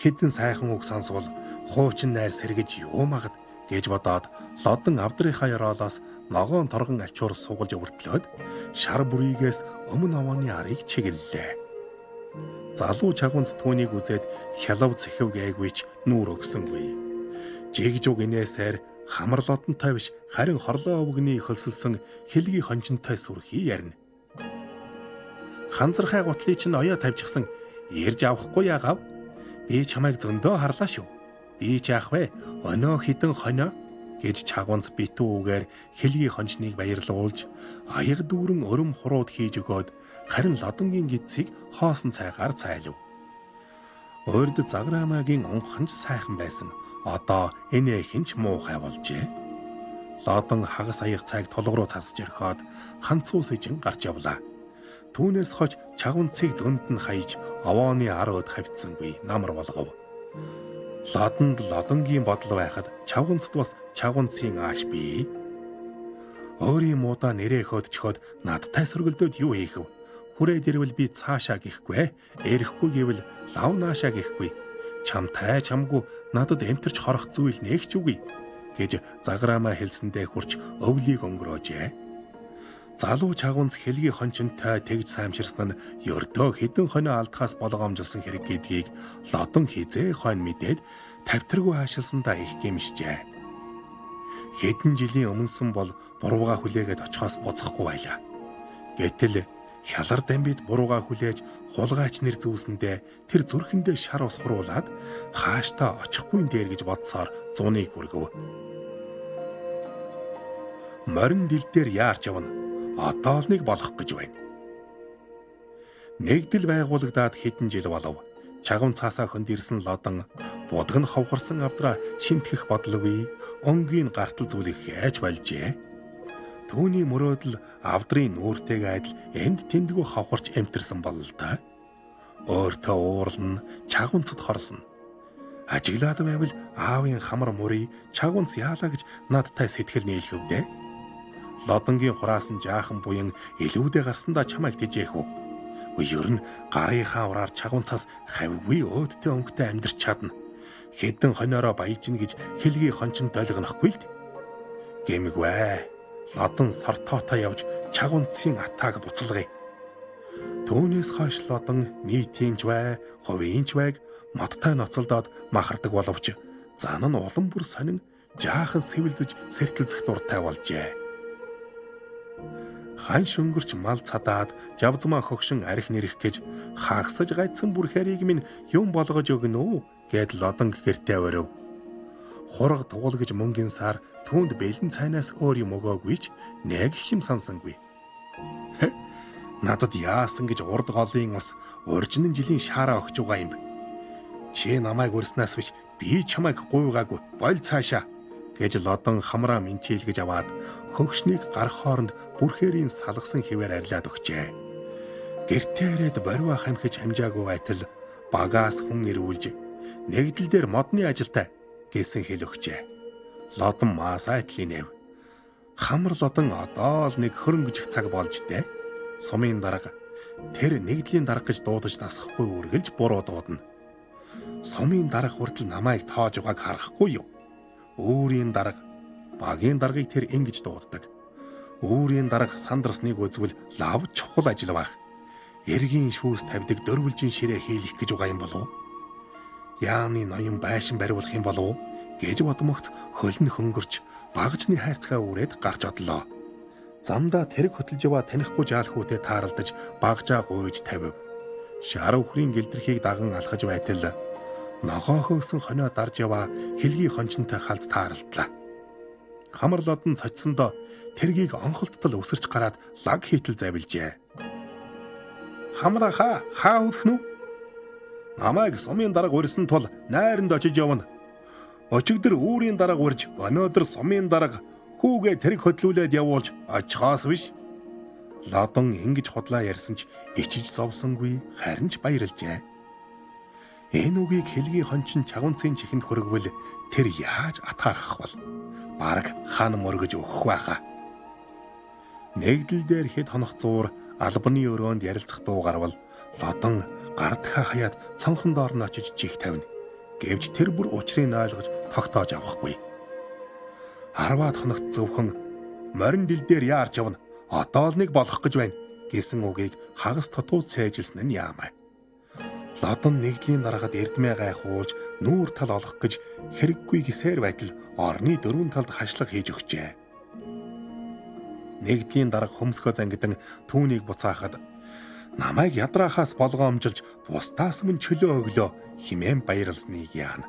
Хэдэн сайхан үг сонсвол хуучин найр сэргэж юу магад гэж бодоод Лодон авдрынхаа ёроолоос ногоон торгон альчуур сугалж өвөртлөөд шар бүрийгээс өмнө овооны арыг чиглэлээ. Залуу чагванц түүнийг үзээд хялав цэхэв гээгүйч нүүр өгсөнгүй. Жигжуг инээсээр хамар лодонтой биш харин хорлоо өвгөний хөлсөлсөн хэлгийн хонжинтой сүрхий ярина. Ханзархай гутлыг чинь оёо тавьчихсан ирж авахгүй яагав? Би чамайг зөндөө харлаа шүү. Би ч яах вэ? Өнөө хідэн хонио гэж чагванц битүү үгээр хэлгийн хонжныг баярлуулж аяг дүүрэн өрөм хурууд хийж өгөөд харин Лодонгийн гидсийг хоосон цайгаар цайлав. Урд заграамагийн унхан ч сайхан байсан. Одоо энэхэн ч муухай болжээ. Лодон хагас аяг цайг толго руу цасж орхиод ханцуу сэжин гарч явлаа. Түүнээс хойш чагванцыг зөнд нь хаяж овооны ар өд хавьтсангүй намар болгов. Лодонд лодонгийн бодол байхад чавганцд бас чавганцын ааш бий. Өөрийн муудаа нэрээ хөдчхөөд надтай сөргөлдөөд юу хийх вэ? Хүрээд ирвэл би цаашаа гэхгүй, эрэхгүй гэвэл лав наашаа гэхгүй. Чамтай чамгүй надад эмтэрч хорох зүйл нэгч үгүй гэж заграамаа хэлсэндээ хурч өвлийг өнгөрөөжээ. Залуу чагванц хэлгийн хончинтой тэгж саймширсан нь ердөө хэдэн хонио алдахаас болгоомжилсан хэрэг гэдгийг Лодон хизээ хойно мэдээд тавтаргүй хаашилсандаа их гэмшжээ. Хэдэн жилийн өмнөсөн бол бурууга хүлээгээд очихоос буцахгүй байлаа. Гэтэл хялар дамбид бурууга хүлээж хулгайч нэр зүүсэндээ тэр зүрхэндээ шар ус хуруулад хааштай очихгүй дээр гэж бодсоор зуныг хүргэв. Морин дил дээр яарч явна. Одоо л нэг болох гэж байна. Нэгдэл байгуулагдаад хэдэн жил болов. Чагам цаасаа хөнд ирсэн Лодон будаг нь ховхорсон авдраа шинтгэх бодлогогүй өнгийн гартал зүйлийг яаж болжээ. Түүний мөрөөдөл авдрын нүүртэйг адил энд тэндгүй хавхарч эмтэрсэн болол та. Өөртөө уурлна, чагванцад хорсно. Ажиглаад байвал аавын хамар мөрий чагванц яалаа гэж надтай сэтгэл нийлхэвдэ. Лодонгийн хураасан жаахан буян илүүдээ гарсандаа чамайг тэжээх үү? Үгүй ер нь гарынхаа ураар чагванцаас хавьгүй өөдтэй өнгөтэй амьдрч чадна. Хэдэн хониороо баяжна гэж хэлгийн хончин долгонохгүй л дээ. Гэмэгвэ. Лодон сортоотой явж чагванцын атааг буцалгая. Түүнээс хойш Лодон нийтийн ч бай, хувийн ч байг модтой ноцолдоод махардаг боловч зан нь улам бүр сонин жаахан сэвэлзэж сэртэлзэх дуртай болжээ. Хан шөнгөрч мал цадаад жавзмаа хөгшин арх нэрэх гэж хаагсаж гайдсан бүр хэрийг минь юм болгож өгнө үү гэд Лодон гэртээ орив. Хураг тугал гэж мөнгөн сар түүнд бэлэн цайнаас өөр юм өгөөгүй ч нэг их юм сансангүй. Надад яасан гэж урд голын ус уржин жилийн шаараа өгч байгаа юм. Чи намайг урьснаас биш би чамайг гуйгаагүй. Боль цаашаа гэж Лодон хамраа минчийлгэж аваад хөгшнийг гар хооронд бүрхээрийн салгасан хിവэр арилаад өгчээ. Гэртээ ирээд борива хамхиж хамжаагүй байтал багаас хүн ирүүлж нэгдэл дээр модны ажилтай гэсэн хэл өгчээ. Лодон маасаа итлийнэв. Хамар Лодон одоо л нэг хөрөнгөжих цаг болж дээ. Сумын дарга тэр нэгдлийн дарга гэж дуудаж дасахгүй үргэлж буруу дуудана. Сумын дарга хүртэл намайг тоож байгааг харахгүй юу? Үүрийн дарга, багийн даргыг тэр ингэж дууддаг. Үүрийн дарга сандарсныг үзвэл лав чухал ажил байх. Эргийн шүүс тавьдаг дөрвөлжин ширээ хийлэх гэж байгаа юм болов уу? Яамны ноён байшин бариулах юм болов уу гэж бодмогц хөл нь хөнгөрч багжны хайрцгаа үрээд гарч одлоо. Замдаа тэрэг хөтөлж яваа танихгүй жаалхүүтэй тааралдаж багжаа гуйж тавив. Шар үхрийн гэлдэрхийг даган алхаж байтал ногоо хөөсөн хонио дарж яваа хэлгийн хончинтой халз тааралдлаа. Хамар Лодон цочсондоо тэргийг онхолттол өсөрч гараад лаг хийтэл завилжээ. Хамраа хаа үдэх нү? Намайг сумын дарга урьсан тул найранд очиж явна. Өчигдөр үүрийн дарга урьж, өнөөдөр сумын дарга хүүгээ тэрэг хөдлүүлээд явуулж очихоос биш. Лодон ингэж худлаа ярьсан ч ичиж зовсонгүй харин ч баярлжээ. Энэ үгийг хэлгийн хончин чагунцын чихэнд хөргөвөл тэр яаж атаархах бол? Бараг хан мөргөж өгөх байхаа. Нэгдэл дээр хэд хонох зуур албаны өрөөнд ярилцах дуу гарвал Лодон гар дахиа хаяад цонхон доор нь очиж чих тавина. Гэвч тэр бүр учрыг ойлгож тогтоож авахгүй. 10-аад хоногт зөвхөн морин дил дээр яарч явна. Одоо л нэг болох гэж байна гэсэн үгийг хагас тотуу цээжилсэн нь яамай. Лодон нэгдлийн дараагад эрдмээ гайхуулж нүүр тал олох гэж хэрэггүй гисээр байтал орны дөрвөн талд хашлага хийж өгчээ. Нэгдлийн дарга хөмсгөө зангидан түүнийг буцаахад намайг ядраахаас болгоомжилж бусдаас мөн чөлөө өглөө химэн баярлсныг яана.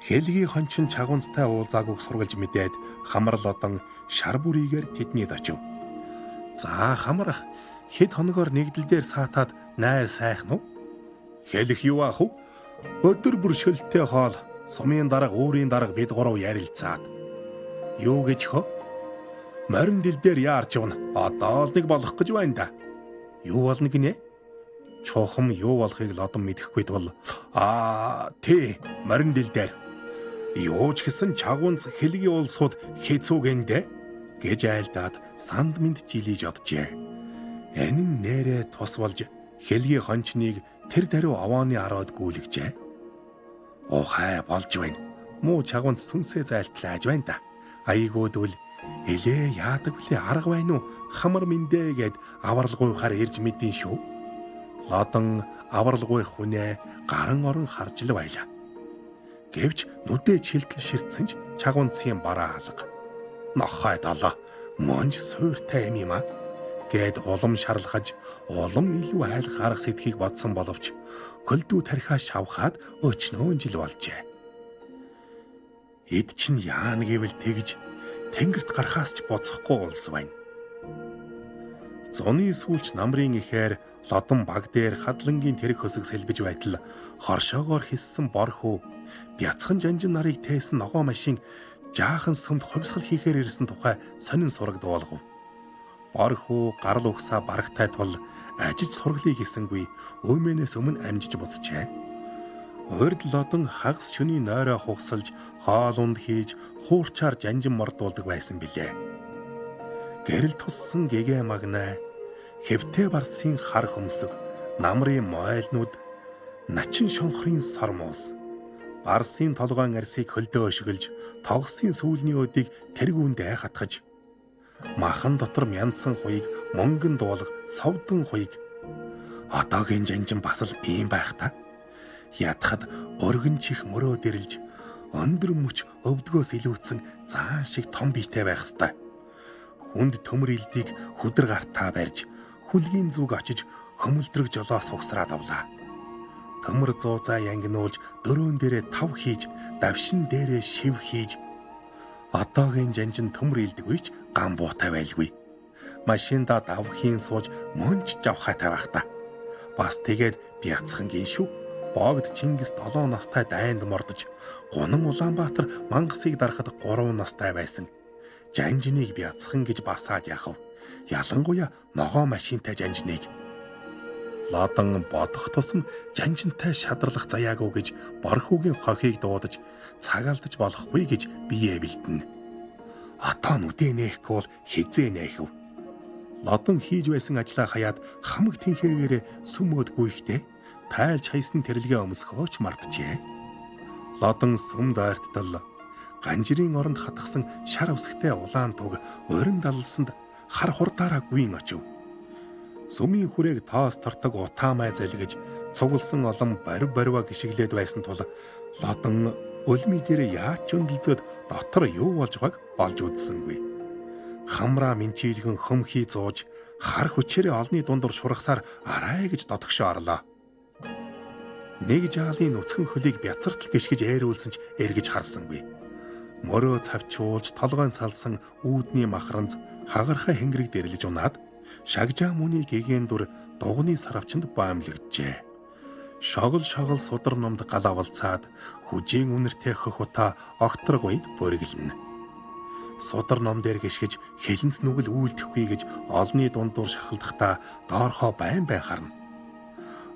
Хэлгийн хончин чагунцтай уулзаагүйг сургалж мэдээд хамар Лодон шар бүрийгээр тэднийд очив. За хамрах хэд хоногоор нэгдэл дээр саатаад найр сайхан уу? Хэлэх юу ах вэ? Өдөр бүр шөлттэй хоол, сумын дарга, үүрийн дарга бид гурав ярилцаад. Юу гэж хөө? Морин дил дээр яарч явна. Одоо л нэг болох гэж байна да. Юу болно гинэ? Чухам юу болохыг Лодон мэдэхгүй тул тий морин дил дээр. Юу ч гэсэн чагунц хэлгийн улсууд хэцүү гэндэ гэж айлдаад санд мэд жилиж оджээ. Энэ нь нэрээ тус болж хэлгийн хончныг тэр даруй овооны араад гүйлгэжээ. Ухай болж байна. Муу чагунц сүнсээ зайлтлааж байна да. Аягуудвал элээ яадаг блэ арга байна уу? Хамар мэндэ гэд авралгүйхаар ирж мэдэн шүү. Лодон авралгүй хүнээ гаран орон харж л байлаа. Гэвч нүдээ чилтэл ширтсэн ч чагунцын бараа алга. Нохой долоо мөнж суйртай юм аа гэд улам шарлахаж улам илүү айл гарах сэтгэхийг бодсон боловч хөлдүү тархиа шавхаад өчнөөн жил болжээ. Эд чинь яана гэвэл тэгж тэнгэрт гарахаас ч боцохгүй улс байна. Зуны сүүлч намрын ихээр Лодон баг дээр хадлангийн тэрэг хөсөг сэлбэж байтал хоршоогоор хийссэн бор хүү бяцхан жанжин нарыг тээсэн ногоо машин жаахан сүмд хувьсгал хийхээр ирсэн тухай сонин сураг дуулгав. Бор хүү гарал угсаа барагтай тул ажиж сургалыг хийсэнгүй өөмөнөөс өмнө амжиж буцжээ. Урд Лодон хагас шөнийн нойроо хугасалж хоол унд хийж хуурчаар жанжин мордуулдаг байсан билээ. Гэрэл туссан гэгээ магнаа, хэвтэ барсын хар хөмсөг, намрын мойлнууд, начин шонхрын сормуус, барсын толгойн арсыг хөлдөө өшгөлж, тогсын сүүлний өдийг тэргүүндээ хатгаж, махан дотор мянцсан хуйг мөнгөн дуулга совдон хуйг. Одоогийн жанжин бас л ийм байх та. Ядахад өргөн чих мөрөө дэрэлж өндөр мөч өвдгөөс илүүцсэн заан шиг том биетэй байх ёстой. Хүнд төмөр илдийг хүдэр гартаа барьж хүлгийн зүг очиж хөмөлдрөг жолоо сугсраад авлаа. Төмөр зуузаа янгинуулж дөрөөн дээрээ тав хийж давшин дээрээ шив хийж одоогийн жанжин төмөр илдэггүй ч гам буутай байлгүй. Машиндаа давхийн сууж мөнч жавхаатай байх та. Бас тэгээд бяцхан гин шүү. Богд Чингис 7 настай дайнд мордож, Гунан Улаанбаатар мангасыг дарахад 3 настай байсан. Жанжиныг бяцхан гэж басаад яхав. Ялангуяа ногоо машинтай жанжиныг. Лодон бодох тусам жанжинтай шадарлах заяагүй гэж борхүүгийн хохийг дуудаж цагаалдаж болохгүй гэж биеэ бэлдэнэ. Одоо нүдээ нээхгүй бол хизээ нээх вэ? Лодон хийж байсан ажлаа хаяад хамаг тэнхээгээр сүм өдгүйхтэй тайлж хайсан тэрэлгээ өмсгөөч мартжээ. Лодон сүм дойрттал ганжирын оронд хатгсан шар өсгтэй улаан туг урин далсанд хар хурдаараа гүйн очив. Сүмийн хүрээг тоос тортог утаамай залгиж цугласан олон барив барива гიშгэлээд байсан тул Лодон өлмий дээр яаж ч өндөлзөөд дотор юу болж байгааг олж үзсэнгүй. Хамраа минчийлгэн хөмхий зууж хар хүчээрээ олны дундуур шургасаар арай гэж дотгошоо орлоо. Нэг жаалын нүцгэн хөлийг бяцартал гიშгэж ээрүүлсэн ч эргэж харсангүй. Мөрөө цавчуулж толгойн салсан үүдний махранз хагархай хэнгэрийг дэрлэж унаад шагжаа мөний гэгээн дүр дугны саравчанд баамлагджээ. Шогол шогол судар номд гал авалцаад хүжийн үнэртэй хөх утаа огторг уйд бүргэлнэ. Судар ном дээр гიშгэж хилэнц нүгэл үйлдэхгүй гэж олны дундуур шахалдахдаа доорхоо байн байн харна.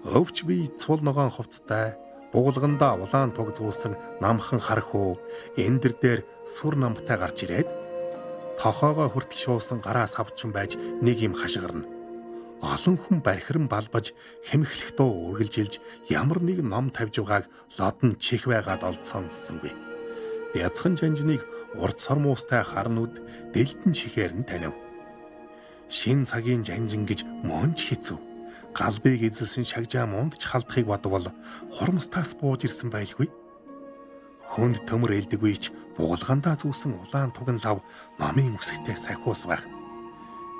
Өвч бие цул ногоон хувцтай бугулгандаа улаан туг зүүсэн намхан хархүү эндэр дээр сүр намтай гарч ирээд тохоогоо хүртэл шуусан гараа савчин байж нэг юм хашгирна. Олон хүн бархиран балбаж хэмхлэх дуу үргэлжилж ямар нэг ном тавьж байгааг Лодон чих байгаад олд сонссонгүй. Бяцхан жанжиныг урд сормуустай харнууд дэлтэн чихээр нь танив. Шин цагийн жанжин гэж мөнч хэцүү. Галбыг эзэлсэн шагжаа мунд ч халдахыг бодвол хурмстаас бууж ирсэн байлгүй. Хүнд төмөр элдэггүй ч бугалгандаа зүүсэн улаан туган лав номын үсгтэй сахиус байх.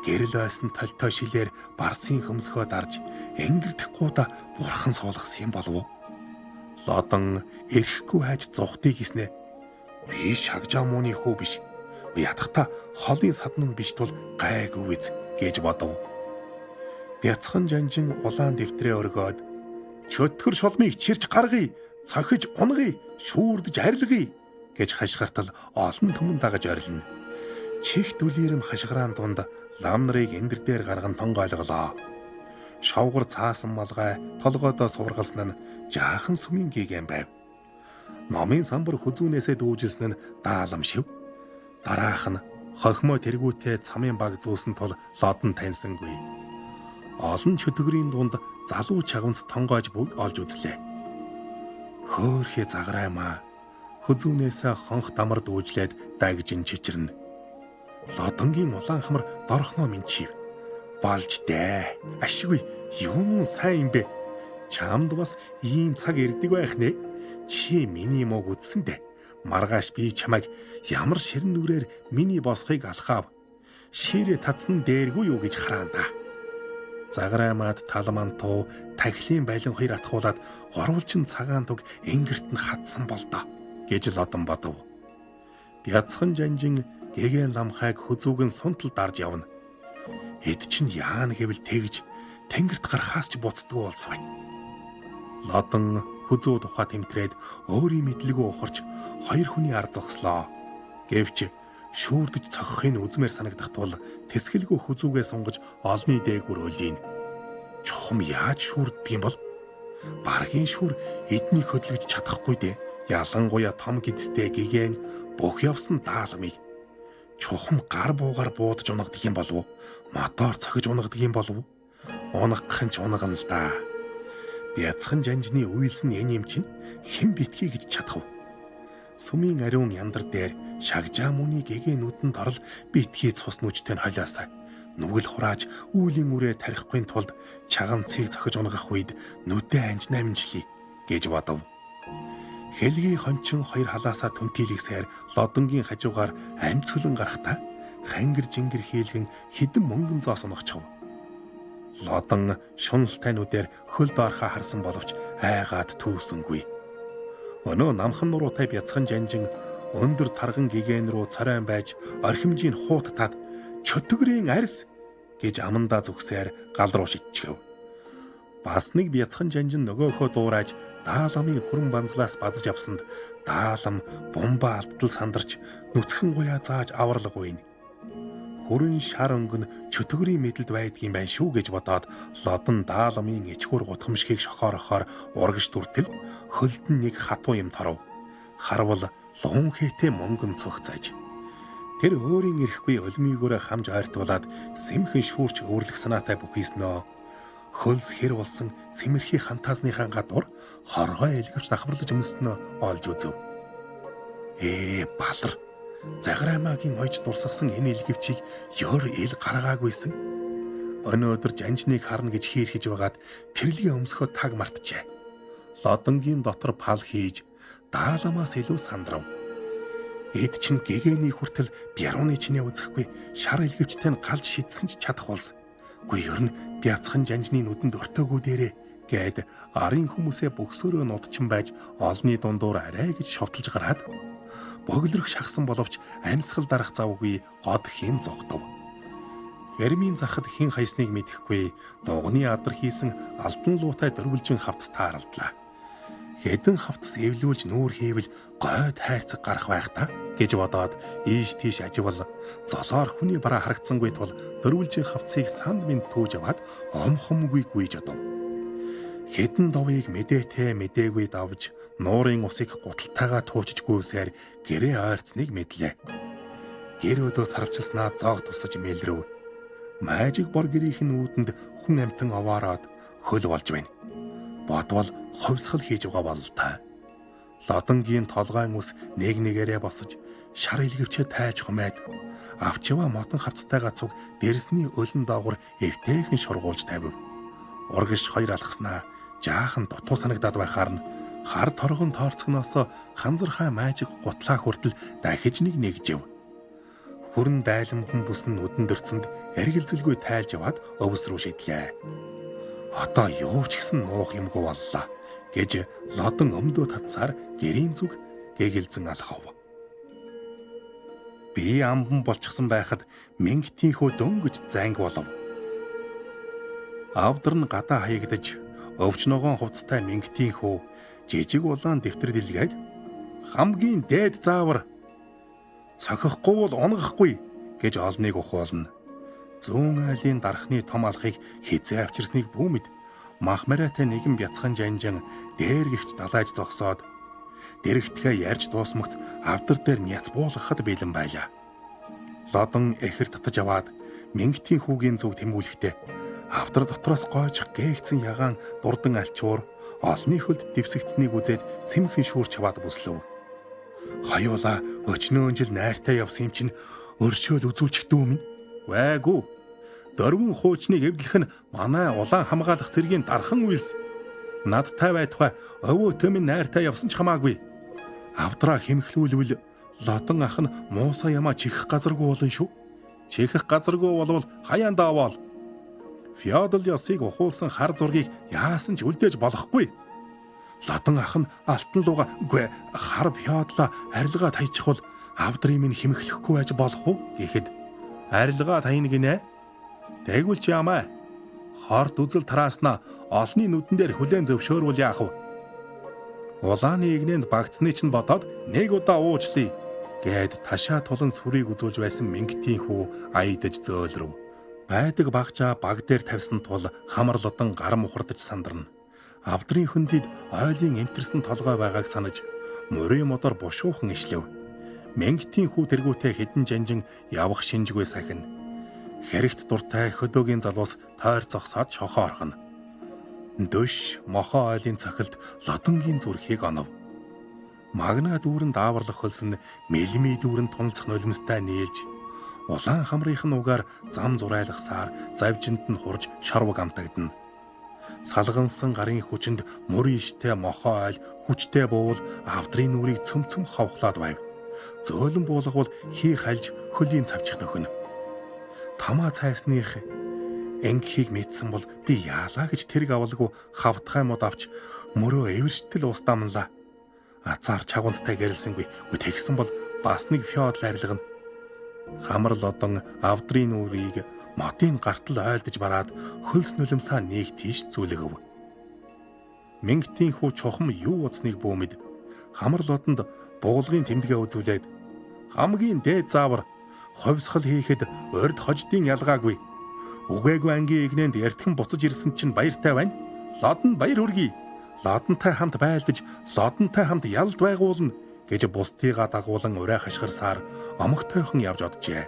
Гэрэл ойсон толтой шилээр барсын хөмсгөө дарж энгэрдэхгүй да бурхан суулгасан юм болов уу? Лодон эрэхгүй хайж зугтыг гиснэ. Би шагжаа мууны хүү биш. Ядахта холын садан нь биш тул гайгүй биз гэж бодов. Бяцхан жанжин улаан дэвтрээ өргөөд чөтгөр шулмыг чирч гаргая, цохиж унгая, шүүрдэж арилгая гэж хашгиртал олон түмэн дагаж орилно. Чих дүлээрэм хашгираан дунд лам нарыг эндэр дээр гарган тонгойлголоо. Шовгор цаасан малгай толгойдоо суваргалсан нь жаахан сүмийн гигэн байв. Номын самбар хүзүүнээсээ дүүжилсэн нь даалам шив. Дараах нь хохимоо тэргүүтээ цамын баг зүүсэн тул Лодон таньсангүй. Олон чөтгөрийн дунд залуу чагванц тонгойж бүг олж үзлээ. Хөөхе заграймаа хүзүүнээсээ хонх дамар дүүжлээд дагжин чичирнэ. Лодонгийн улаан хамар дорхноо минь чив. Болж дээ. Ашиггүй юун сайн юм бэ? Чамд бас ийм цаг ирдэг байх нэ. Чи миний мууг үтсэн дээ. Маргааш би чамайг ямар ширэн нүрээр миний босхийг алхаав. Ширээ татсан дээргүй юу гэж хараан да. Заграймаад талмантуу тахилын байлан хоёр атгуулад гурвалжин цагаан туг энгэрт нь хатсан болдоо гэж Лодон бодов. Бяцхан жанжин гэгээн ламхайг хүзүүгэн сунтал дарж явна. Эд чинь яана гэвэл тэгж тэнгэрт гарахаас ч буцдаггүй болсон байна. Лодон хүзүү тухай тэмтрээд өөрийн мэдлэгөө ухарч хоёр хүний ар зогслоо. Гэвч шүүрдэж цохихыг үзмээр санагдах тул тэсгэлгүй хүзүүгээ сунгаж олны дээгүр өлийн. Чухам яаж шүүрддэг юм бол? Баргийн шүүр эднийг хөдөлгөж чадахгүй дээ. Ялангуяа том гидстэй гэгээн бүх явсан даалгамыг чухам гар буугаар буудаж унгадаг юм болов уу? Мотор цохиж унгадаг юм болов уу? Унгах нь ч унгана л да. Бяцхан жанжны уйлсан энэ юм чинь хэн битгий гэж чадах вэ? Сүмийн ариун яндар дээр шагжаа мөний гэгээ нүдэнд орол битгий цус нүжтэй нь холиосай. Нүгэл хурааж үүлийн үрээ тарихгүй тулд чагамцыг цохиж унгах үед нүдээ анжнаа минжлээ гэж бодов. Хэлгийн хончин хоёр халаасаа түнтийлгсээр Лодонгийн хажуугаар амьд цөлөн гарахдаа хангир жингэр хийлгэн хідэн мөнгөн зоос унгачхав. Лодон шуналтай нүдээр хөл доорхоо харсан боловч айгаад түүсэнгүй. Өнөө намхан нуруутай бяцхан жанжин өндөр тарган гэгээн рүү цоройн байж орхимжийн хуутатаад чөтгөрийн арьс гэж амандаа зүгсээр гал руу шидчихв. Бас нэг бяцхан жанжин нөгөөхөө дуурайж даал амын хүрэн банзлаас базаж авсанд даалам бумба алдтал сандарч нүцгэн гуяа зааж авралгүй. Хүрэн шар өнгөн чөтгөрийн мэдлд байдгийн байна шүү гэж бодоод лодон даал амын ичхүр гутхамшгийг шохоорохоор урагш дүртэл хөлд нь нэг хатуу юм торов. Харвал лун хээтэй мөнгөн цогцож. Тэр өөрийн эрэхгүй олмийгөөрэ хамж ойртуулад сэмхэн шүүрч өвөрлөх санаатай бүхийснөө. Хөлс хэр болсон сэмэрхий хантаазныхаа гадуур хоргой элгэвч давхарлаж өмснөө олж үзв. Балар Заграймагийн ойж дурсгасан энэ элгэвчийг ёр ил гаргаагүйсэн. Өнөөдөр жанжныг харна гэж хийрхэж байгаад тэрлэгийн өмсгөө таг мартжээ. Лодонгийн дотор пал хийж даал амаас илүү сандрав. Эд чинь гэгээний хүртэл бярууны чинээ үзэхгүй шар элгэвчтэй нь галж шидсэн ч чадах улс. Үгүй ер нь бяцхан жанжны нүдэнд өртөөгүү дээрээ гээд арын хүмүүсээ бөксөрөө нудчин байж олны дундуур арай гэж шовтолж гараад бөглөрөх шахсан боловч амьсгал дарах завгүй год хэн зогтов. Фермийн захад хэн хайсныг мэдэхгүй дугны адар хийсэн алтан луутай дөрвөлжин хавтас тааралдлаа. Хэдэн хавтас эвлүүлж нүүр хийвэл гойд хайрцаг гарах байх та гэж бодоод ийш тийш аживал золоор хүний бараа харагдсангүй тул дөрвөлжин хавцыг санд минь түүж аваад ом хомгүй гүйж одов. Хэдэн довыг мэдээтэй мдээгүй давж нуурын усыг гуталтайгаа туучж гүйсээр гэрээ ойрцныг мэдлээ. Гэр өдөө сарвчилснаа зоог тусаж мэлрэв. Мажиг бор гэрийнх нь үүдэнд хүн амтан овоороод хөл болж байна. Бодвол ховсгол хийж байгаа бололтой. Лодонгийн толгойн ус нэг нэгээрээ босож шар илгэвчээ тайж хумайд авчива модон хавцтайгаа цуг дэрсний өлөн доогуур эвтэйхэн шургуулж тавив. Урагш хоёр алхаснаа жаахан дутуу санагдаад байхаар нь хар торгон тоорцгоноос ханзархай маажиг гутлаа хүртэл дахиж нэг нэгжив. Хүрэн дайламхан бүсэн нүдэн дөрцөнд эргэлзэлгүй тайлж яваад өвс рүү шидлээ. Одоо юу ч гэсэн нуух юмгүй боллоо гэж лодон өмдөө татсаар гэрийн зүг гэгэлзэн алхав. Би амбан болчихсон байхад Мингтийнхөө дөнгөж занг болов. Авдар нь гадаа хаягдаж өвч ногоон хувцастай Мингтийнхөө жижиг улаан дэвтэр дэлгээд хамгийн дээд заавар цохихгүй бол унгахгүй гэж олныг ухуулна. Зүүн айлын дархны том алхыг хизээ авчирсныг бүү мэд. Мах мариатай нэгэн бяцхан жанжин дээр гихч далайж зогсоод дэрэгтгэхээ ярьж дуусмагц авдар дээр няц буулгахад бэлэн байлаа. Лодон эхэр татаж аваад Мингтийн хүүгийн зүг тэмүүлэхдээ авдар дотроос гойжих гээгцэн ягаан дурдан альчуур олны хөлд дэвсэгдсэнийг үзээд сэмхэн шүүрч аваад бүслэв. Хоёулаа өчнөөн жил найртай явсан юм чинь өршөөл үзүүлчих дүү минь. Вайгүй. Дөрвөн хуучныг эвдлэх нь манай улаан хамгаалах цэргийн дархан үйлс. Надтай байтугай өвөө төмөн найртай явсан ч хамаагүй. Авдраа хэмхлүүлвэл лодон ах нь мууса ямаа чихэх газаргүй болно шүү. Чихэх газаргүй болвол хаяан даваал. Феодал ёсыг ухуулсан хар зургийг яасан ч үлдээж болохгүй. Лодон ах нь алтан луга үгүй хар феодлаа арилгаа таячих бол авдрын минь хэмхлэхгүй байж болох уу гэхэд арилгаа таяна гинэ. Тэгвэл чи ямаа. Хорт үзэл тарааснаа олны нүдэн дээр хүлээн зөвшөөрвөл яах вэ? Улааны игнэнд багцны чинь бодоод нэг удаа уучлаа гэд ташаа тулан сүрийг үзүүлж байсан Мингтийн хүү аядаж зөөлрөв. Байдаг багжаа баг дээр тавьсан тул хамар лодон гар мухардаж сандарна. Авдрын хөндөд ойлын эмтэрсэн толгой байгааг санаж мөрийн модоор бушуухан ишлэв. Мингтийн хүү тэргүүтээ хэдэн жанжин явах шинжгүй сахина. Хэрэгт дуртай хөдөөгийн залуус тойр зогсоод шохоо орхино. Дөш мохоо ойлын цохилд лодонгийн зүрхийг онов. Магна дүүрэн дааварлах хөлсөн мэлми дүүрэн туналцах нулимстай нийлж улаан хамрынх нь угаар зам зурайлгасаар завжинд нь хурж шорвог амтагдана. Салгансан гарын хүчинд мөр иштэй мохоо ойл хүчтэй буувал авдрын нүрийг цөм цөм ховхлоод байв. Зөөлөн буулгавал хий хальж хөлийн цавчих төхнө. Тамаа цайсных ангихийг мэдсэн бол би яалаа гэж тэрэг авалгүй хавтгай мод авч мөрөө эвэрштэл ус дамналаа. Азар чагуунцтай гэрэлсэнгүй. Үгүй тэгсэн бол бас нэг феодал арилгана. Хамар лодон авдрын нүрийг Модын гартал ойлдож бараад хөлс нулимсаа нэг тийш зүлгэв. Мингтийн хүү чухам юу уцныг бүүмэд хамар лодонд бугалгын тэмдэгэ үзүүлээд хамгийн дээд заавар ховсхол хийхэд урд хождын ялгаагүй. Үгээгүй ангийн эгнээнд эртхэн буцаж ирсэн чинь баяртай байна. Лодонд баяр хүргэе. Лодонтой хамт байлдаж, лодонтой хамт ялд байгуулна гэж бусдыгаа дагуулan урай хашгирсаар омогтойхон явж оджээ.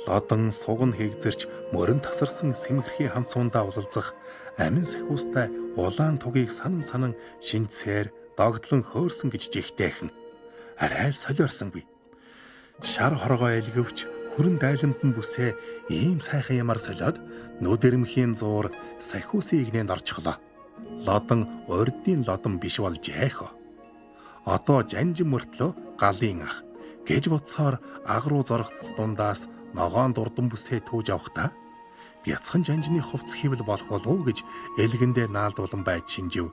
Лодон суган хэгзэрч мөрөн тасарсан сэмгэрхий хамцуундаа уулзах амин сахиустай улаан тугийг санан санан шинцээр догдлон хөөрсөн гэж жигтэйхэн арай л солиорсонгүй. Шар хоргоо элгэвч хүрэн дайламтан бүсээ ийм сайхан ямар солиод нүдэрмхийн зуур сахиусын игнэнд орчихлоо. Лодон урдын лодон биш болж яах вэ? Одоо жанжин мөртлөө галын ах гэж бодсоор аг руу зоргоцс дундаас ногоон дурдан бүсээ түүж авахдаа бяцхан жанжины хувцс хийвэл болох болов уу гэж элгэндээ наалдуулан байж шинжив.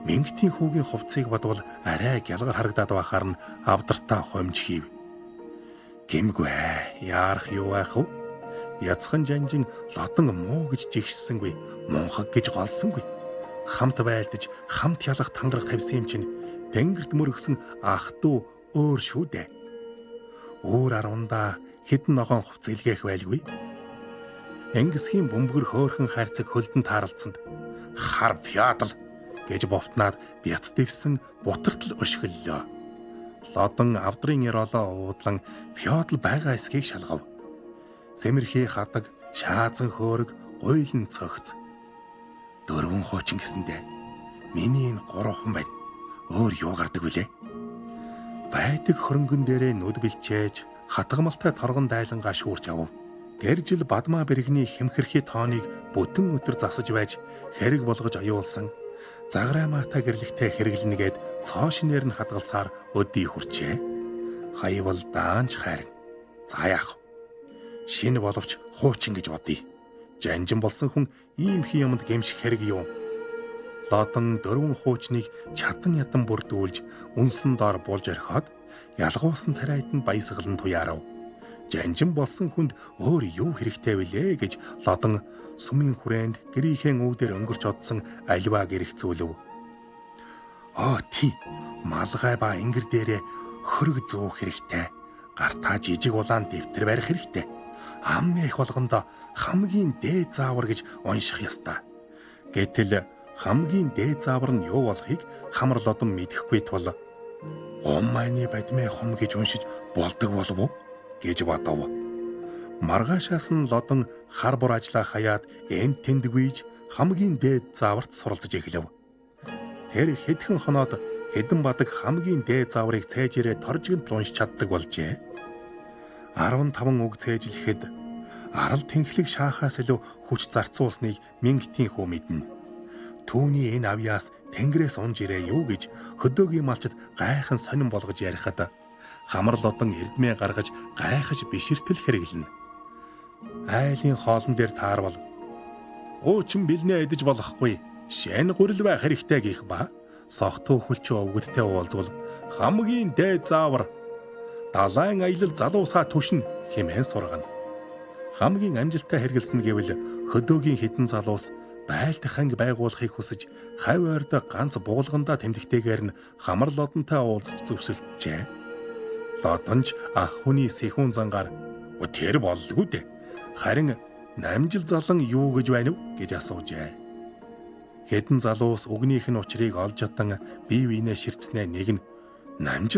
Мингтийн хүүгийн хувцсыг бодвол арай гялгар харагдаад байхаар нь авдартаа хомж хийв. Гэмгүй яарах юу байх вэ? Бяцхан жанжин лодон муу гэж жигшсэнгүй, мунхаг гэж голсонгүй. Хамт байлдаж, хамт ялах тангараг тавьсан юм чинь тэнгэрт мөргсөн ах トゥ өөр шүү дээ. Өөр арвандаа хэдэн ногоон хувцас илгээх байлгүй. Ангисхийн бөмбөгөр хөөхөн хайрцаг хөлдөн таарлцсанд хар фиадал гэж бовтнаад бяц дэвсэн бутартал өшгөллөө. Лодон авдрын ёроолоо уудлан фиодл байгаа эсхийг шалгав. Сэмэрхий хадаг, шаазан хөөрөг, гуйлан цогц. Дөрвөн хуучин гэсэндээ миний энэ гурван байна. Өөр юу гардаг вүлээ? Байдаг хөрөнгөн дээрээ нүд бэлчээж хатгамалтай торгон дайлангаа шүүрч авав. Тэр жил Бадмаа бэрэгний хэмхэрхий тооныг бүтэн өдөр засаж байж хэрэг болгож оюулсан заграа маата гэрлэгтэй хэрэглэнгээд цоо шинээр нь хадгалсаар өдий хүрчээ. Хаявал даанч хайран. За яах вэ? Шинэ боловч хуучин гэж бодъё. Жанжин болсон хүн ийм хин юмд гэмших хэрэг юм. Лодон дөрвөн хуучныг чадан ядан бүрдүүлж үнсэн доор булж орхиод ялгуусан царайд нь баясгалан туяарав. Жанжин болсон хүнд өөр юу хэрэгтэй вүлээ гэж Лодон сүмийн хүрээнд гэрийнхээ үүдээр өнгөрч одсон аливаа гэрэгцүүлв. Оо тий, малгай ба ингэр дээрээ хөрөг зөөх хэрэгтэй. Гартаа жижиг улаан дэвтэр барих хэрэгтэй. Амны их болгондоо хамгийн дээд заавар гэж унших ёстой. Гэтэл хамгийн дээд заавар нь юу болохыг хамар лодон мэдэхгүй тул "Уммайны бадмэ хум" гэж уншиж болдог болов уу гэж бодов. Маргаашаас нь лодон хар бур ажлаа хаяад энд тэндгүйж хамгийн дээд зааварт суралцаж эхлэв. Тэр хэдхэн хоноод хэдэн бадаг хамгийн дээд зааврыг цээжээрээ торжигнд уншиж чаддаг болжээ. 15 үг цээжлэхэд арал тэнхлэг шаахаас илүү хүч зарцуулсныг Мингтийн хүү мэднэ. Түүний энэ авьяас тэнгэрээс унж ирээ юу гэж хөдөөгийн малчид гайхан сонин болгож ярихад хамар лодон эрдмээ гаргаж гайхаж биширтэл хэрэглэнэ. Айлын хоолн дээр таарвал "Уучин бэлнээ идэж болохгүй. Шэн гурил байх хэрэгтэй" гэх ба согтуу хүлчүү өвгөдтэй уулзвал хамгийн дээд заавар далайн аялал залуусаа түшин хэмээн сургана. Хамгийн амжилттай хэрэгэлсэн гэвэл хөдөөгийн хідэн залуус байлдах анги байгуулахыг хүсэж хавь ойрд ганц буулгандаа тэмдэгтэйгээр нь хамар лодонтой уулзч зөвсөлджээ. Лодонч ах хүний сэхүүн зангаар "Тэр боллгүй дээ. Харин намжил залан юу гэж байна вэ?" гэж асуужээ. Хэдэн залуус үгнийх нь учрыг олж чадан бие биенээ ширтснээ нэг нь намжил